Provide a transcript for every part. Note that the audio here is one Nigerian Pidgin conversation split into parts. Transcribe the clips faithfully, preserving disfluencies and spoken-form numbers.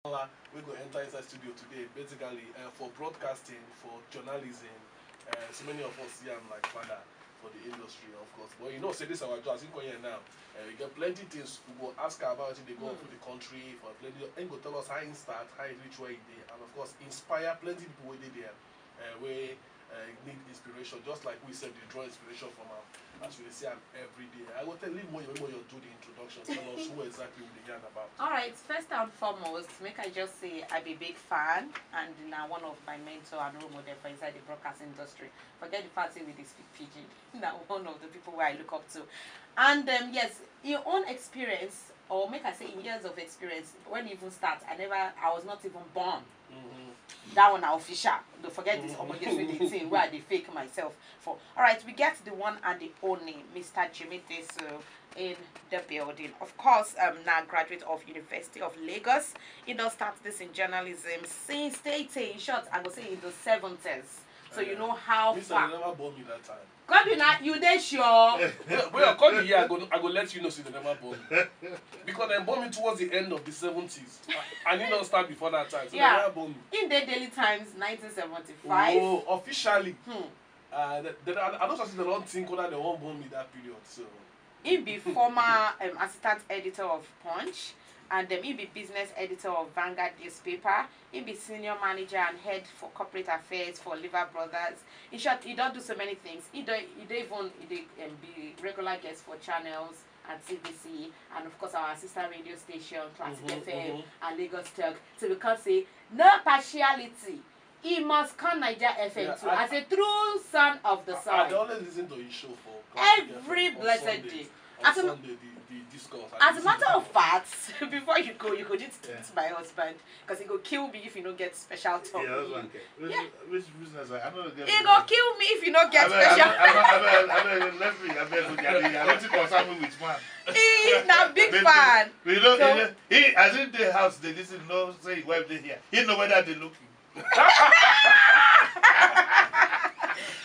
Ola, we go enter inside studio today, basically, uh, for broadcasting, for journalism. Uh, so many of us see am like father for the industry, of course. But you know, say this our job, as you come here now, uh, we get plenty things we go ask about it. They go for the country, for plenty, and go tell us how he start, how he reach where he dey, and of course, inspire plenty people wey dey there, uh, wey uh, need inspiration, just like we said, they draw inspiration from am. As we dey see am every day. I go tell you more, you more you do the introduction. Tell us who exactly we dey yarn about. All right, first and foremost, make I just say I be big fan and na one of my mentor and role model for inside the broadcast industry. Forget the fact say we dey speak pidgin. Na one of the people wey I look up to. And um, yes, your own experience, or make I say in years of experience, when you even start, I never, I was not even born. That one na official. Don't forget this omoge sweet thing where I dey fake myself for. All right, we get the one and the only Mister Jimmy Disu in the building. Of course, um, now graduate of University of Lagos. He don start this in journalism since thirty. In short, I go say in the seventies. So you know how This far. Never bore me that time. God, you na you dey sure. Well, well, come here, I go, I go let you know, say they never bore me. Because they bore me towards the end of the seventies. And it don't start before that time. So Yeah. They never bore me. In the Daily Times, nineteen seventy-five. Oh, officially. Hmm. Uh, the, the, I, I don't see the wrong thing whether they won't bore me that period. So He be former um, assistant editor of Punch, and um, he be business editor of Vanguard newspaper. He be senior manager and head for corporate affairs for Lever Brothers. In short, he don do so many things. He don, he don even he dey um, be regular guest for channels and T V C, and of course our sister radio station, Classic Mhm, F M mhm. and Lagos Talk. So we can say no partiality. He must come Naija F M Yeah, too I- as a true son of the I, I sun. Dey always listen to his show for Classic Every F M on blessed Sunday. Day. On As a ma- Sunday, the, the discourse. As a matter of fact, before you go, you go need to Yeah. talk to my husband because he go kill me if you no get special talk. Yeah, husband care. Which, Yeah. which business? I, I don't get. He go kill me if you no get Abeg, special. abeg, abeg, abeg, abeg, left me. Abeg, okay, I, I wetin concern me with man. He na big Baby, fan. We don't. So- You know, he as if the house they listen. No, say his wife dey here. He know whether they look you.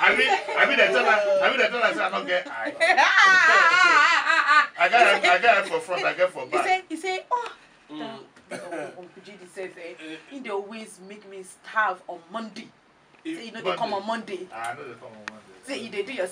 I mean, I mean, I tell her, I mean, I tell her, say I don't get eye. I got, I got eye for front, I get for He back. say, he say, oh, Mm. oh, Uncle G D sef, eh, he dey always make me starve on Monday. Say you no dey come on Monday. I know they come on Monday. Say you dey do your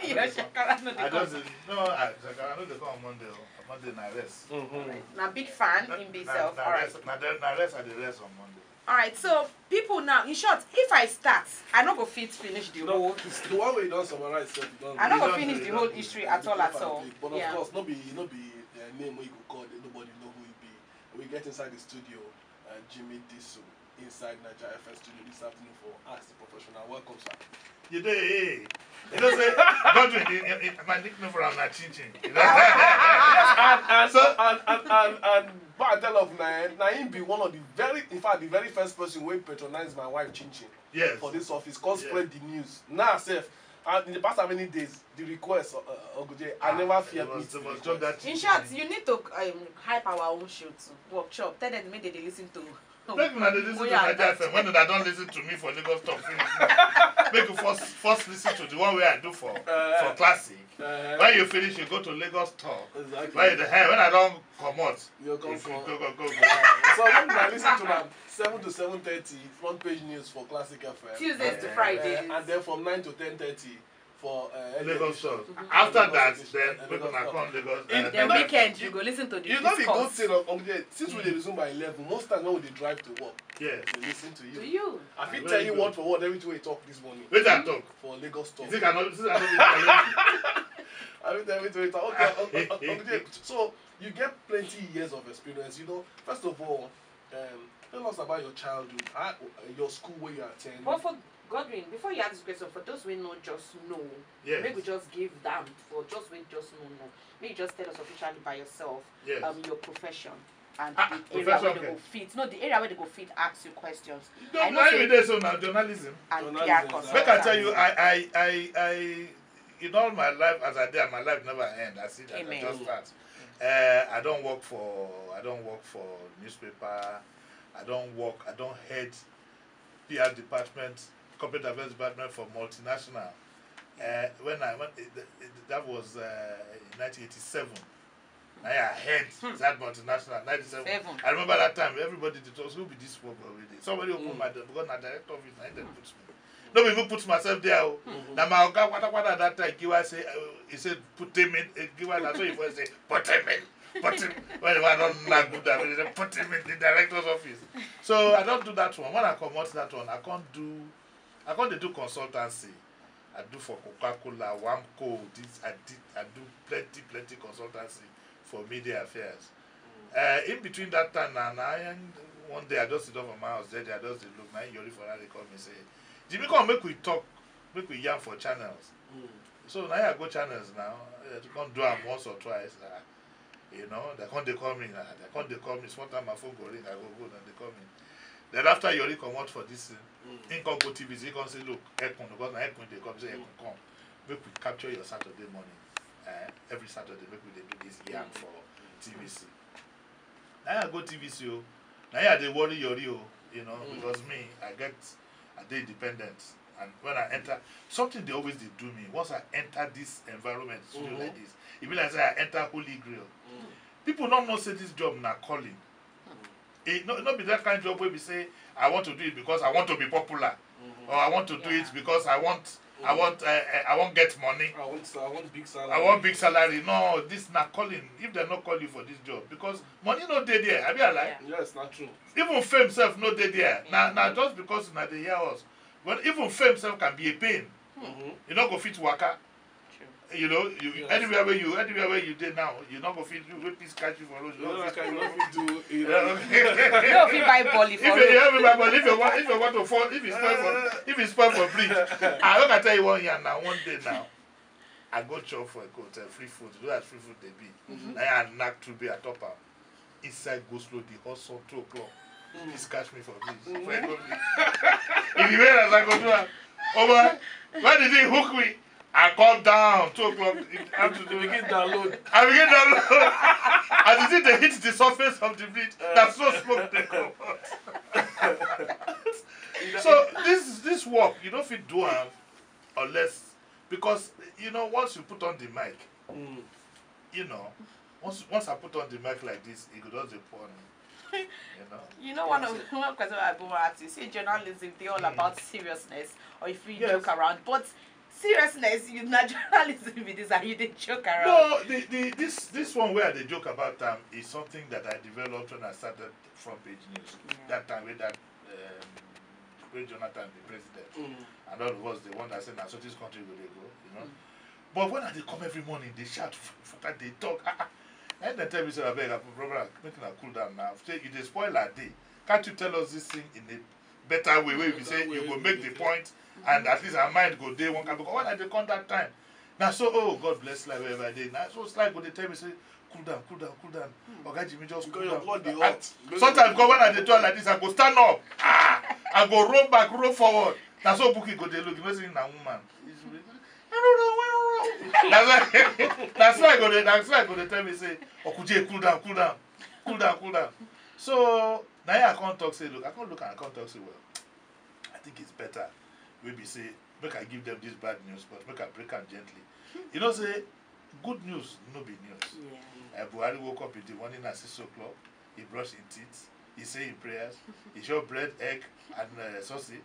your shakara no dey I come. just no, I, I know they come on Monday. Oh. Monday na rest. Mm-hmm. Na big fan in Na, himself. na All right. rest. Na, na rest. I dey rest on Monday. All right, so people now, in short, if I start, I no go fit finish the No, whole the history. One way you don summarize stuff, you don. I no You go don't finish do the it, whole don't do it. History at all, at all. But of Yeah. Course, no be no be uh, name wey you go call, nobody know who you be. We get inside the studio, uh, Jimmy Disu inside Naija F M studio this afternoon for Ask the Professional. Welcome, sir. You dey, hey. You know say Godwin, the, the, my nickname for am na Chin Chin. You know? And and So- and and and, and but I tell of na na him be one of the very, in fact, the very first person wey patronize my wife Chin Chin Yes. For this office, come Yeah. Spread the news. Now sef, and in the past how many days, the request, uh, uh, Oguje, I Ah, never it fear was- meeting it was request. just that In Chin short, Chin. You need to um, hype our own show too. Workshop. Tell them make they dey listen to. Make una dey listen to Oya, Naija that- F M when una don listen to me for Lagos Talk finish. Make you first first listen to the one wey I do for Uh, for classic. Uh, When you finish, you go to Lagos Talk. Exactly. When you dey, hey, when I don comot, You come you for. go go go go. So when I listen to them, seven to seven thirty, front page news for Classic F M. Tuesdays to Yeah. Fridays. Uh, and then from nine to ten thirty for uh, Lagos edition. Talk. After Lagos that, edition, then uh, make Lagos una Talk. come Lagos. In- uh, The in- weekend, you go listen to the You know the good discourse. Thing of, of the, since we dey resume by eleven, most times when we dey drive to work, Yes. we listen to you. Do you? I fit Very tell you good. Word for word everything we talk this morning. Wetin I talk? For Lagos Talk. You think I know? This I know. I fit tell you everything we talk. Okay, okay, okay. So you get plenty years of experience. You know, first of all, um, tell us about your childhood, how, your school where you attend. But for Godwin, before you ask this question, for those we know just know, Yes. Make we just give them for just we just know no. Make you just tell us officially by yourself, Yes. Um, your profession and Ah, the area where profession, they go okay. Fit. No, the area where they go fit ask you questions. Don't I know lie say- me there so now journalism. And Journalism, P R sir. consultant. Make I tell you, I I I I in all my life as I dey, my life never end. I see that Amen. I just start. Uh, I don't work for I don't work for newspaper. I don't work. I don't head P R department, corporate affairs department for multinational. Uh, when I when it, it, that was uh, in nineteen eighty-seven. Na I head that multinational ninety-seven. Seven. I remember that time, everybody dey talk, "Who be this poor boy wey dey?" Somebody open my door, because na direct office, na him dem put me. No be me put myself there o. Na my oga kwata kwata that time, Giwa say, uh, he said, "Put him in." Uh, Giwa, na so he first say, "Put him in. Put him." When I don knack good, I say, "Put him in the director's office." So I don do that one. When I comot that one, I come do, I come dey do consultancy. I do for Coca-Cola, Wamco, this, I did, I do plenty, plenty consultancy for media affairs. Uh, in between that time, na, na, I, one day I just sit down for my house, there, I just dey look, na him Yori Folarin call me say, "Jimmy, come make we talk, make we yarn for channels." So na I go channels now, uh, to come do am once or twice. Uh, you know, they come dey call me, uh, they come dey call me. Small time my phone go ring, I go go, then they call me. Then after Yori comot for this thing, he come go T V C, he come say, "Look, Ekun," because na Ekun dey come, say, "Ekun, come, make we capture your Saturday morning. Uh, every Saturday, make we dey do this yarn for T V C." Na I go T V C o. Na I dey worry Yori o, you know, because me, I get, I dey independent. And when I enter, something dey always dey do me. Once I enter this environment, studio like this, e be like say I enter Holy Grail. People no know say this job na calling. E no, no be that kind job wey be say, "I want to do it because I want to be popular," or, "I want to do it because I want, I want, uh, uh, I want get money. I want, I want big salary. I want big salary." No, this na calling. If dem no call you for this job, because money no dey there, abi I lie? Yes, na true. Even fame sef no dey there. Na, na just because una dey hear us. But even fame sef can be a pain. You no go fit waka. You know, you, anywhere where you, anywhere where you dey now, you no go fit, you wey peace catch you for road, you no fit do. You know, you no fit buy bully for road. If you buy bully, if you want, if you want to fall, if you spoil for, if you spoil for bridge, I no can tell you one yarn now, one day now. I go chop for a hotel, free food. You know that free food dey be. I knack two beer, I top am. Inside go slow, the hot sun, two o'clock. Please catch me for this. If you wear as I go do am. Oh boy, where did he hook me? I come down two o'clock. I begin download. I begin download. As the thing dey hit the surface of the bridge, na so smoke dey comot. So this, this work, you no fit do am unless, because, you know, once you put on the mic, you know, once, once I put on the mic like this, e go just dey pour me. You know? You know, one of one question I go ask you, say journalism dey all about seriousness, or if you joke around, but seriousness, you na journalism be this, and you dey joke around. No, the, the, this, this one where I dey joke about am is something that I developed when I started Front Page News. That time wey that, um, wey Jonathan be president, and all of us dey wonder say na so this country go dey go, you know. But when I dey come every morning, dey shout, f-, f-, dey talk. Ah, ah. And dem tell me say, "Abeg, brother, make una cool down now. Say you dey spoil our day. Can't you tell us this thing in a better way, wey we say you go make the point, and at least our mind go dey one kind." Because when I dey come that time, na so, oh, God bless life, wherever I dey. Na so life go dey tell me say, "Cool down, cool down, cool down. Oga Jimmy, just cool down." Sometimes, God, when I dey do am like this, I go stand up. Ah, I go roll back, roll forward. Na so Bukky go dey look. You know say na woman. That's why, that's why I go dey, that's why I go dey tell me say, "Okuje, cool down, cool down, cool down, cool down." So na here I come talk say, look, I come look and I come talk say, well, I think it's better wey be say make I give them this bad news, but make I break am gently. You know say good news no be news. Uh, Buhari woke up in the morning at six o'clock. He brushed his teeth. He say his prayers. He chop bread, egg, and, uh, sausage.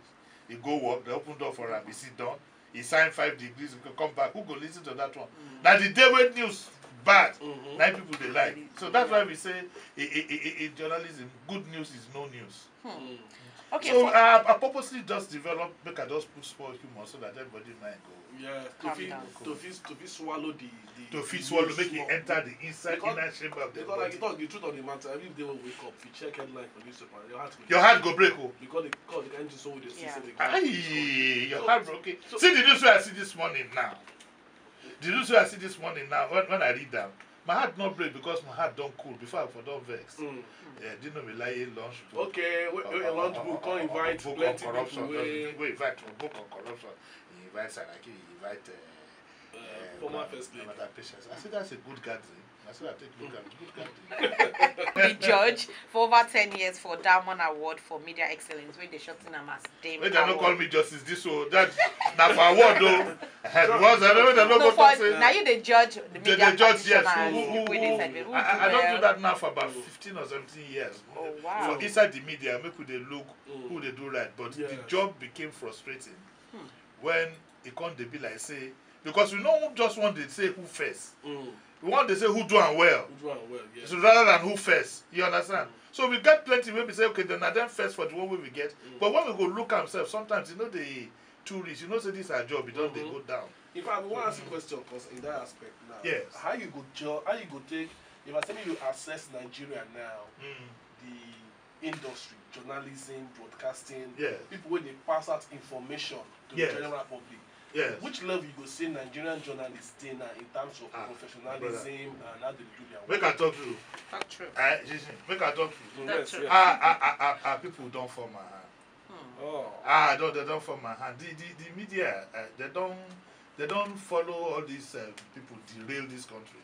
He go work. They open door for am. He sit down. He sign five decrees. He come back. Who go listen to that one? Na the day wey news bad, na people dey like. So that's why we say, i-, i-, i-, i-, in journalism, good news is no news. Okay, so I, I purposely just develop, make I just put small humor so that everybody mind go. Yeah, to fit, to fit, to fit swallow the, the, to fit swallow, make it enter the inside, inner chamber of the body. Because, like you talk, the truth of the matter, every day when we wake up, if you check headline for newspaper, your heart go, your heart go break o. Because the, because the kind of so we dey see say the, aye, your heart broken. See the news wey I see this morning now. The news wey I see this morning now, when, when I read am, my heart no break because my heart don cool. Before I for don vex. Eh, Dino Melaye launch book. Okay, wait, wait, launch book, come invite plenty people wey invite for book on corruption. He invite Saraki, he invite, uh, uh, former first lady. Amata Patience. I say that's a good gathering. I say I take good country, good country. Be judge for over ten years for Diamond Award for Media Excellence, wey dey shorten am as Dame Make dem no Award. Call me Justice this, so that na for award o. Because I know dem no No, go for talk say now you dey judge the they, media they judge, yes. Practitioners Who, who, who, wey dey who, celebrate. Who I, I, do I don't do well? That now for about fifteen or seventeen years. Oh, wow. For inside the media, make we dey look who dey do right, but the Yeah. job became frustrating when e come dey be like say, because we no just want to say who first. Mm. We want to say who do am well. Who do am well, yes. So rather than who first, you understand? So we get plenty wey be say, okay, then na them first for the one wey we get. But when we go look am sef, sometimes you know they too rich. You know say this our job, e don dey go down. In fact, we wan ask you question, 'cause in that aspect now, Yes. how you go ju-, how you go take, if I say make you assess Nigeria now, the industry, journalism, broadcasting, Yes. people wey dey pass out information to Yes. the general public. Yes. Which level you go say Nigerian journalists dey now in terms of Ah, professionalism and how they do their work? Make I talk to you. Talk true. Eh, Gigi, make I talk to you. Mm, Talk yes, true. yes. Ah, ah, ah, ah, ah, people don fall my hand. Oh. Ah, don, they don fall my hand. The, the, the media, uh, they don, they don follow all these uh, people derail this country.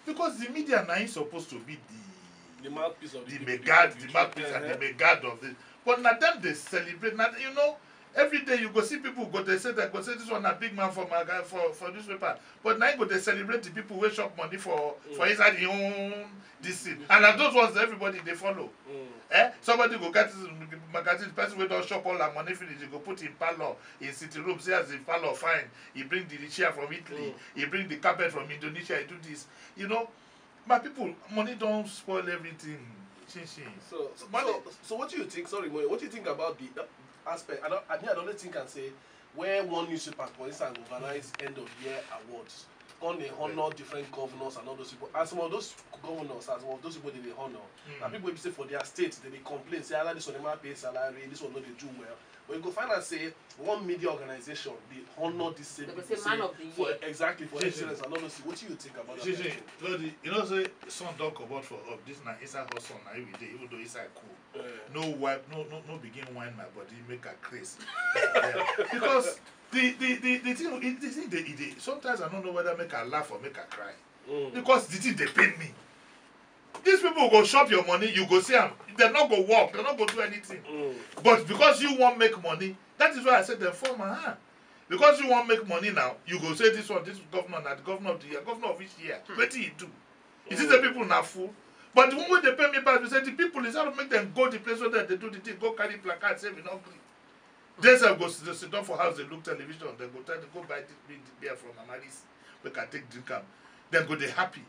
Because the media na im supposed to be the The mouthpiece of the the people, may the guard, the people, the mouthpiece and the uh-huh. may guard of this. But na them they celebrate. Na, you know, every day you go see people go, they say that go say this one a big man for my guy for, for newspaper. But now you go they celebrate the people wey chop money for, for Mm. inside the own this thing. And na those ones that everybody they follow. Mm. Eh? Somebody go get this magazine, the person wey don chop all her money finish, he go put in parlor, in sitting room, see as the parlor fine. He bring the chair from Italy, Mm. he bring the carpet from Indonesia, he do this. You know, my people, money don spoil everything. Chin chin. So, so, Money. so, so what do you think? Sorry, Moyo, what do you think about the uh, aspect? I don't, I mean, I don't think and say where one newspaper, for instance, organize end of year awards, come they honor different governors and all those people. And some of those governors, as well, those people they, they honor. And people will say for their state, they, they complain, say, "Ah, this one never pay salary, this one no dey do well." But you go find out say one media organization they honor this same They go people say man say of the for year. Exactly for Yes, yes. excellence and all those things. What do you think about that Gigi, kind of thing? Lodi, you know say sun don comot for up. This na inside hot sun na every day, even though inside cool. Eh. No wipe, no, no, no begin wine my body, make I craze. Yeah. Because the, the, the, the thing, the thing they, they, sometimes I don't know whether make I laugh or make I cry. Mm. Because the thing they pain me. These people go shop your money, you go see am. They not go work, they not go do anything. Mm. But because you want make money, that is why I said they form my hand. Because you want make money now, you go say this one, this governor, na the governor of the year, governor of which year? Hmm. Wetin he do? You see the Mm. people na fool. But the one wey they pay me back, we say the people instead of make them go the place where they, they do the thing, go carry placard, say we not gree. They say go sit, sit down for house, they look television, they go tell them go buy this big beer from Amaris, we can take drink am. Then go they happy.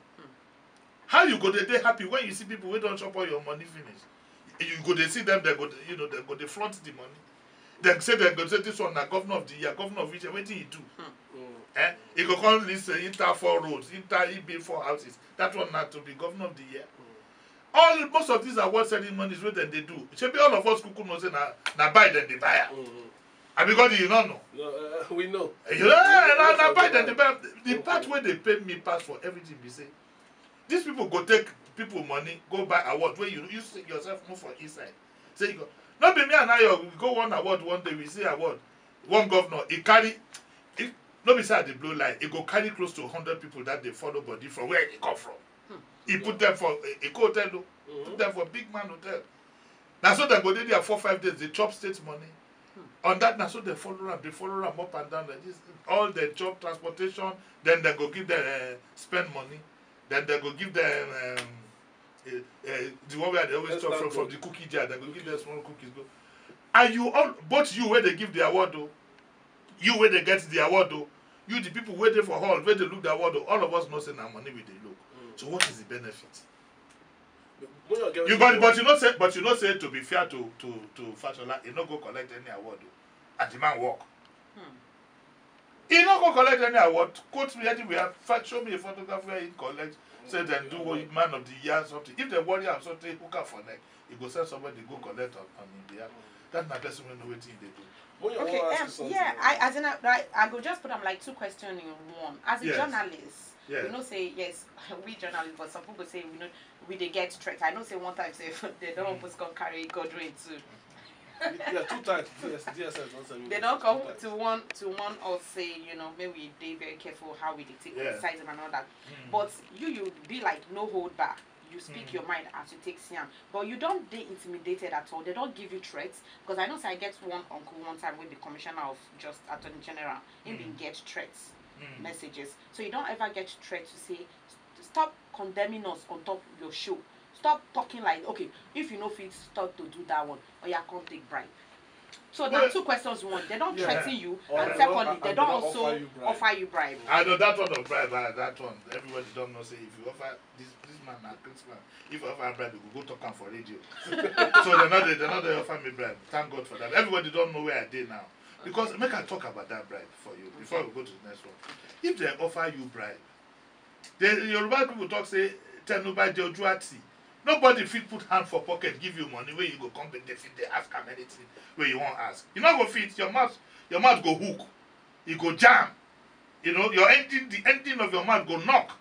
How you go dey dey happy when you see people wey don chop all your money finish? You go dey see them, they go dey, you know, they go dey flaunt the money. They say they go say this one na governor of the year, governor of which year, wetin he do? Eh? He go come list say he enter four roads, he enter he build four houses. That one na to be governor of the year. All, most of these award ceremonies wey dem dey do, shebi all of us kuku know say na, na buy dem dey buy am. Abi God, you no know? No, uh, we know. You know, na, na buy dem dey buy am. The part wey dey pain me pass for everything be say these people go take people money, go buy award wey you, you see yourself move for inside. Say you go, no be me and I, we go one award one day, we see award. One governor, he carry, he, no be say I dey blow line, he go carry close to hundred people that dey follow body from where he come from. He put them for a, a hotel, oh, put them for big man hotel. Na so dem go dey there four, five days, dey chop state money. On that, na so dem follow am, dey follow am up and down like this. All dem chop transportation, then dem go give dem, eh, spend money. Then dem go give dem, um, eh, eh, the one where they always chop from, from the cookie jar, dem go give dem small cookies go. And you all, both you wey dey give the award o, you wey dey get the award o, you the people wey dey for hall, wey dey look the award o, all of us know say na money we dey look. So what is the benefit? You, but, but you know say, but you know say to be fair to, to, to Fashola, he no go collect any award o. And the man work. He no go collect any award. Quote me anywhere. Fa-, show me a photograph where he collect. Say dem do what, man of the year something. If they worry am something, hook am for neck. He go send somebody go collect on, on him behalf. That na person wey know wetin he dey do. Moyo, I Okay, wan ask um, you something. yeah, I, as in, I, I, I go just put am like two questions in one. As a Yes. journalist, Yes. we know say, yes, we journalists, but some people say we know we dey get threat. I know say one time say they don't almost come carry gun raid too. Yeah, too tight. D S, D S S don send me They message, don't come too tight. to one to one us say, you know, maybe we dey very careful how we dey take Yeah. criticize them and all that. Mm. But you you be like no hold back. You speak Mm. your mind as you take see am. But you don't dey intimidated at all. They don't give you threats. Because I know say I get one uncle one time with the commissioner of just attorney general. He been Mm. get threats Mm. messages. So you don't ever get threats to say, "St- stop condemning us on top your show. Stop talking like, okay, if you no fit stop to do that one, or you can't take bribe." So now Well, two questions. One, they don't yeah. threaten you, Or and they secondly, don't- they and don't they don't also offer you bribe. offer you bribe. I know that one of bribe, uh, that one. Everybody don't know say if you offer this this man na Christmas, if you offer bribe, you go go talk am for radio. So they not they not they offer me bribe. Thank God for that. Everybody don't know where I dey now. Because make I talk about that bribe for you before we go to the next one. If they offer you bribe, the Yoruba people talk say tẹnu bá jẹ ojú á tì. Nobody fit put hand for pocket give you money wey you go come dey fit dey ask am anything wey you wan ask. You no go fit, your mouth your mouth go hook, e go jam. You know, your ending, the ending of your mouth go knock.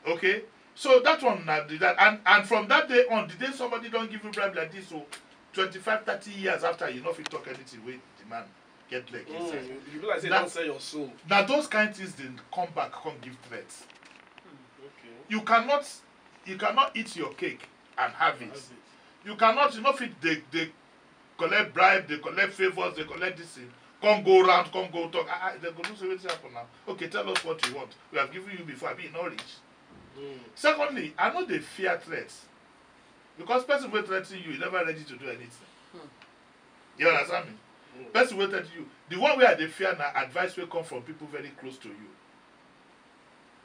Okay, so that one na the that and and from that day on, the day somebody don give you bribe like this, so twenty-five, thirty years after, you no fit talk anything wey the man get leg inside. Mm, you be like say you Na- don sell your soul. Na those kind things dey come back come give threat. Okay. You cannot you cannot eat your cake and have it. That's it. You cannot you no fit dey dey collect bribe, dey collect favours, dey collect this thing, come go round, come go talk. Ah, ah, they go do say wetin happen now. Okay, tell us what you want. We have given you before, abi e no reach? Mm. Secondly, I no dey fear threats because person wey threaten you, e never ready to do anything. Hmm. You understand me? Mm. Person wey threaten you, the one wey I dey fear na advice wey come from people very close to you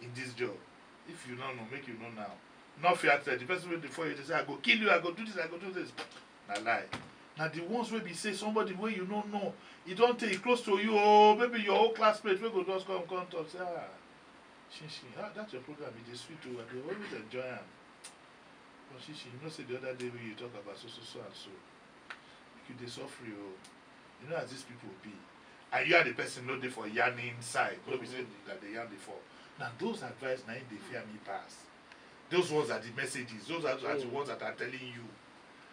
in this job. If you no know, make you know now. No fear threat. The person wey dey for you dey say, "I go kill you, I go do this, I go do this." Na lie. Na the ones wey be say somebody wey you no know, e don tey e close to you, oh, maybe your old classmate wey go just come come talk say, "Ah, Shishi, ah, that your program, e dey sweet o, I dey always enjoy am. But Shishi, you know say the other day wey you talk about so so so and so, make you dey suffer o. You know as these people be." And you are the person no dey for yarning side, no be say that dey yarn before. Na those advice na im dey fear me pass. Those ones are the messages, those are, are the Mm. ones that are telling you.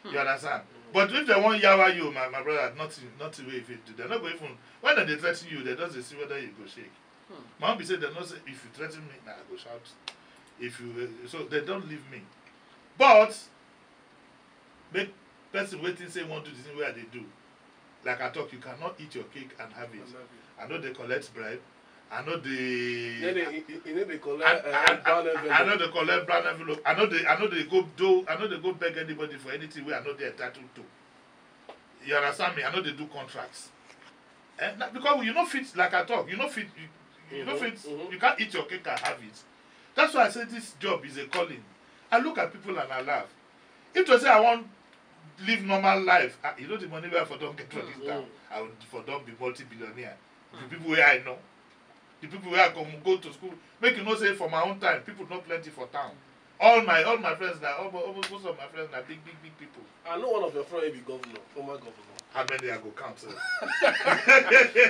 Hmm. You understand? Mm. But if they wan yawa you, my, my brother, nothing, nothing wey you fit do. They no go even, when they dey threaten you, they just dey see whether you go shake. Hmm. My own be say they know say if you threaten me, na I go shout. If you, uh, so they don't leave me. But make person wey think say he wan do the thing wey I dey do. Like I talk, you cannot eat your cake and have it. I no dey collect bribe. I no dey. You no dey, you, you no dey I, collect I, uh, brown I, I no envelope. dey collect brown envelope. I no dey. I no dey go do. I no dey go beg anybody for anything wey I no dey entitled to. You understand me? I no dey do contracts. Eh? Na because you no fit, like I talk, you no fit. You, you no Mhm, fit. mhm. You can't eat your cake and have it. That's why I say this job is a calling. I look at people and I laugh. If to say I wan live normal life, ah, you know the money wey I for don get for this Mm. town, I would for don be multi-billionaire. The people wey I know, the people wey I come go to school, make you know say for my own time, people no plenty for town. All my all my friends na almost, almost most of my friends na big big big people. I know one of your friends wey be governor, former governor. How many I go count sef?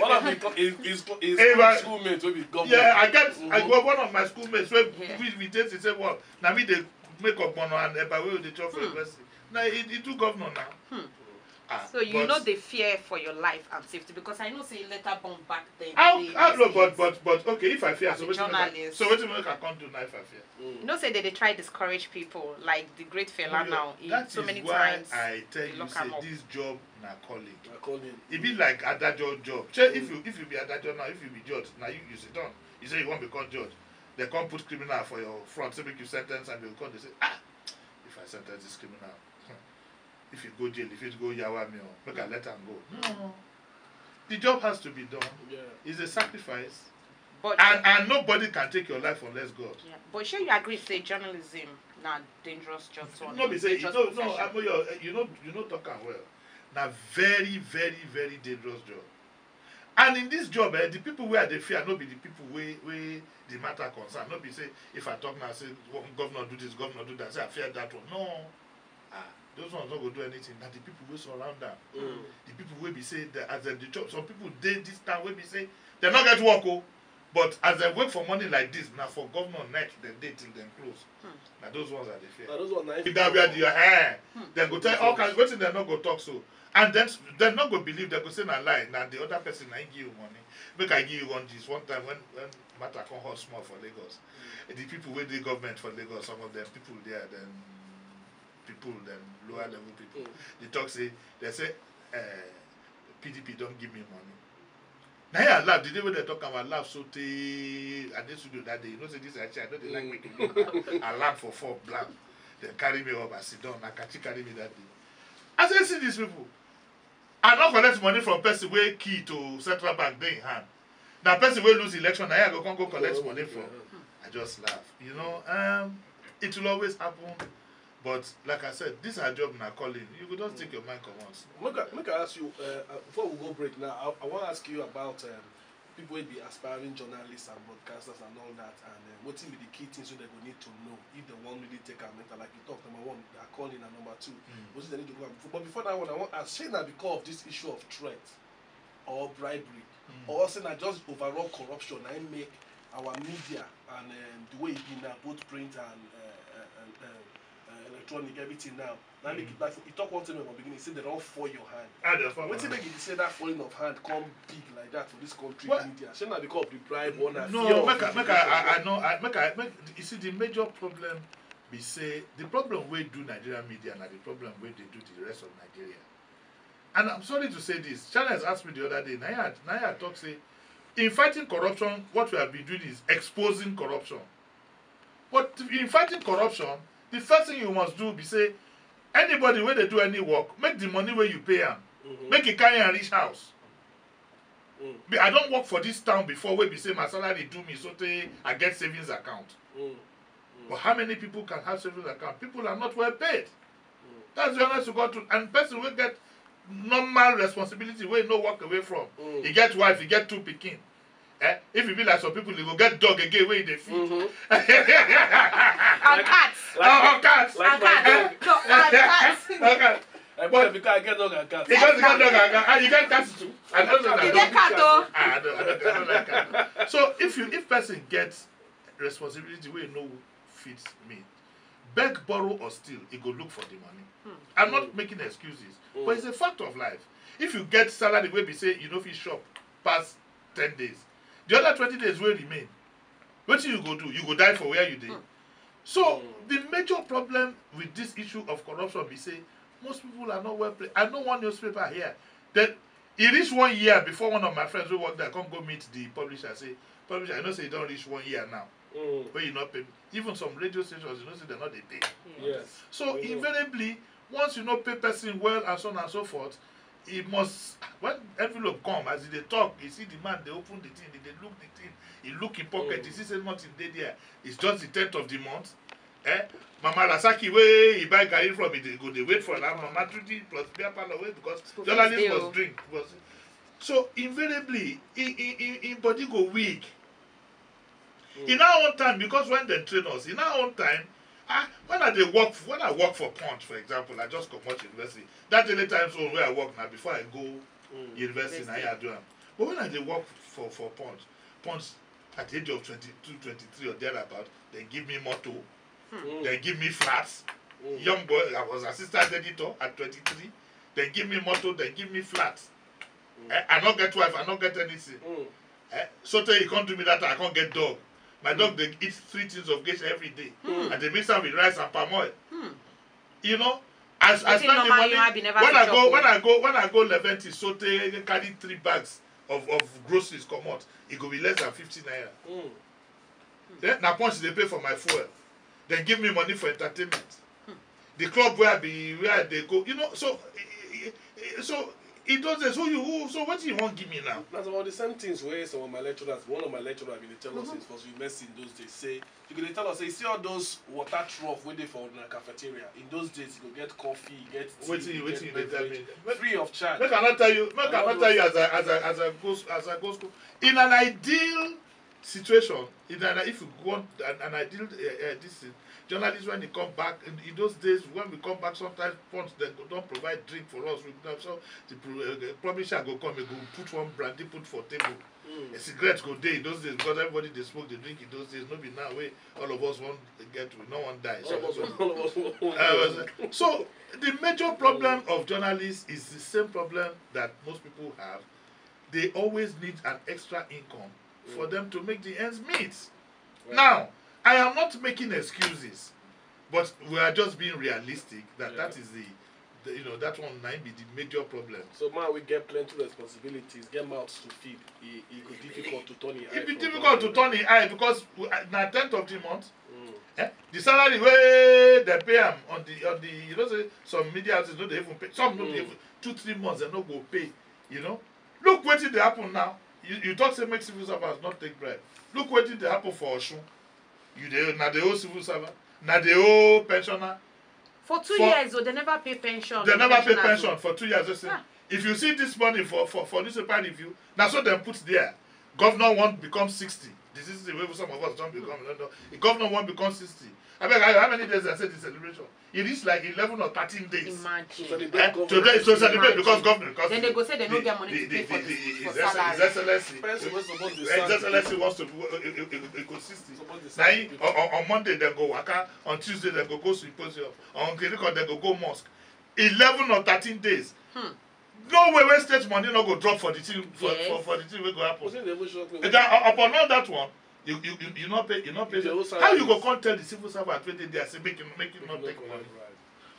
One of his co- his his, co- his Hey, man. schoolmates wey be governor. Yeah, I get I Mhm. go one of my schoolmates wey Yeah. we we take the same one. Na me dey make ogbono and eba wey we dey chop for Hmm. university. Na he he do governor now. Hmm. Ah, So you but know the fear for your life and safety, because I know say later born back then. How they- how these no but things. but but okay, if I fear, As so a wetin make I journalist. So wetin make I come do now if I fear? Mm. You know say they dey try discourage people, like the great Fela No, now. He, that so is many why times I tell they you lock say am up. This job na calling. I call him. E be like adajo job. Shey if you if you be adajo now, if you be judge, na you you sit down. You say you wan become judge. They come put criminal for your front, say make you sentence and they come dey say, "Ah, if I sentence this criminal, if he go jail, if he go yawa me, oh, make I let am go." No, the job has to be done. Yeah. It's a sacrifice, But and and nobody can take your life unless God. Yeah, but shey you agree say journalism na dangerous job to No be say you dangerous no no profession? Amoyo, eh, you no you no talk am well. Na very very very dangerous job. And in this job, eh, the people wey I dey fear no be the people wey wey the matter concern. No be say if I talk now, say, "Wo- governor do this, governor do that," say I fear that one. No, ah, those ones no go do anything. Na the people wey surround am, Mm. the people wey be say that as dem dey chop, some people dey this town wey be say dem no get work o. But as dem wake for morning like this, na for governor neck dem dey till dem close. Na those ones I dey fear. Na those ones na if that where the hair, dem go tell all kinds wetin dem no go talk so. And then dem no go believe, dem go say na lie, na the other person na him give you money. Make I give you one gist. One time when when matter come hot small for Lagos, the people wey dey government for Lagos, some of them people there, dem people, dem lower level people, dey talk say, dem say, eh, P D P don give me money. Na him I laugh the day wey dem talk am, I laugh so tey I dey studio that day. You know say this I no dey like make you know. I land for four blank. Dem carry me up, I sit down. Na Kachi carry me that day. I say, see these people. I no collect money from person wey key to central bank dey in hand. Na person wey lose election, na him I go come go collect money from. I just laugh. You know, um, it will always happen. But like I said, this our job na calling. You go just take your mind comot. Make I, make I ask you, uh, uh, before we go break now, I, I wan ask you about, um, people wey be aspiring journalists and broadcasters and all that, and, uh, wetin be the key things wey dem go need to know if dem wan really take am enter? Like you talk, number one, their calling, and number two, wetin dem need to go am. But before that one, I wan ask, shey na because of this issue of threat or bribery, or say na just overall corruption na im make our media and, um, the way e be now, both print and, uh, uh, uh, uh, uh, electronic, everything now, na make it, like you talk one thing from beginning, say dem don fall your hand. Ah, dem fall my hand. Wetin make you say that falling of hand come big like that for this country media? Shey na because of the bribe or na fear of... No, make I, make I, I, I know, I, make I, make, you see, the major problem be say the problem wey do Nigerian media na the problem wey dey do the rest of Nigeria. And I'm sorry to say this, Charles asked me the other day, na him I, na him I talk say, in fighting corruption, what we have been doing is exposing corruption. But in fighting corruption, the first thing you must do be say, anybody wey dey do any work, make the money wey you pay am, make e carry am reach house. Be- I don work for this town before wey be say my salary do me so tey I get savings account. But how many people can have savings account? People are not well paid. That's the honest to God truth. And person wey get normal responsibility wey no walk away from, e get wife, e get two pikin. Eh? If e be like some people, e go get dog again wey e dey feed. And cats. Oh, cats. And cats. No, and cats. Okay. I But because I get dog and cat. Because you get dog and cat, ah, you get cat too. I don't know. You get cat, oh. Ah, I don't, I don't, I don't like cat. So if you, if person gets responsibility wey no fit meet, beg, borrow or steal, e go look for the money. I'm not making excuses, but it's a fact of life. If you get salary wey be say you no fit shop pass ten days, the other twenty days wey remain, wetin you go do? You go die for where you dey. So the major problem with this issue of corruption be say most people are not well placed. I know one newspaper here that e reach one year before one of my friends wey work there come go meet the publisher say, publisher, I know say e don reach one year now wey you no pay me. Even some radio stations, you know say dem no dey pay. Yes. So invariably, once you no pay person well and so on and so forth, e must, when envelope come, as e dey talk, you see the man dey open the thing, e dey look the thing, e look him pocket, you see say nothing dey there. It's just the tenth of the month. Eh? Mama Rasaki wey e buy garri from, e dey go dey wait for that Mama Judy plus beer parlor wey, because journalist must drink. So invariably, him, him, him, him body go weak. In our own time, because when dem train us, in our own time, ah, when I dey work, when I work for Punch, for example, I just comot university. That Daily Times own wey I work na before I go university, na him I do am. But when I dey work for, for Punch, Punch at the age of twenty-two, twenty-three or thereabout, dem give me motor, dem give me flat. Young boy, I was assistant editor at twenty-three. Dem give me motor, dem give me flat. Eh, I no get wife, I no get anything. Eh, so tey you come do me that, I come get dog. My dog dey eat three tins of geisha every day. I dey mix am with rice and palm oil. You know, as I spend the money, when I go, when I go, when I go Leventi, so tey carry three bags of, of groceries comot, e go be less than fifty naira. Then na Punch dey pay for my fuel. Dem give me money for entertainment. The club where I be, where I dey go, you know, so, eh, eh, eh, so in those days, who you, who, so wetin you wan give me now? Na some of the same things wey some of my lecturers, one of my lecturers bin dey tell us since for university in those days, say, you go dey tell us say, see all those water trough wey dey for una cafeteria. In those days, you go get coffee, you get tea, wetin you, you wetin get you dey tell beverage, me? Free of charge. Make I not tell you, make I not tell you as I, as I, as I go s- as I go school. In an ideal situation, in an, if you want an, an ideal, uh, uh, this thing, Journalists, when they come back, in, in those days, when we come back, sometimes ponds dem go don provide drink for us. We go, so the pro- uh, the publisher go come, he go put one brandy put for table. A cigarette go dey in those days because everybody dey smoke, dey drink in those days. No be now wey all of us wan get, we no wan die. So everybody- Uh, so the major problem of journalists is the same problem that most people have. They always need an extra income for them to make the ends meet. Now, I am not making excuses, but we are just being realistic that that is the, the you know that one might be the major problem. So man, we get plenty responsibilities, get mouths to feed. E e go difficult to turn e eye. E be difficult to turn e eye because we- uh, na tenth of the month. Eh? The salary wey dem pay am on the on the you know say some media houses no dey even pay, some no dey even, two three months dem no go pay. You know, look wetin dey happen now. You you talk say make civil servants not take bribe. Look wetin dey happen for Osun. You dey na dey owe civil servant, na dey owe pensioner. For two For- years o, they never pay pension. They never pay pension for two years. They say, if you see this money for for for newspaper review, na so dem put there. Governor wan become sixty. This is the way some of us don become. No, no. Governor wan become sixty. Abeg, how how many days I say the celebration? E reach like eleven or thirteen days. Imagine. Eh, today to celebrate because governor because Then they go say they no get money to pay for the- the- for his ex- salary. His excellency Person wey suppose dey his sack excellency wants to be- e- e- e- e go sixty. Suppose dey na sack him people. On, on on Monday dem go waka, on Tuesday dem go go symposium, on Kirikon dem go go mosque. Eleven or thirteen days. No way wey state money no go drop for the thing for Yes. for for the thing wey go happen. Wetin dey even shock me? And then, uh, upon all that one, you you you you no pay you no pay. You dey owe How you go salary. Come tell the civil servant wey dey there say make him make him not take money?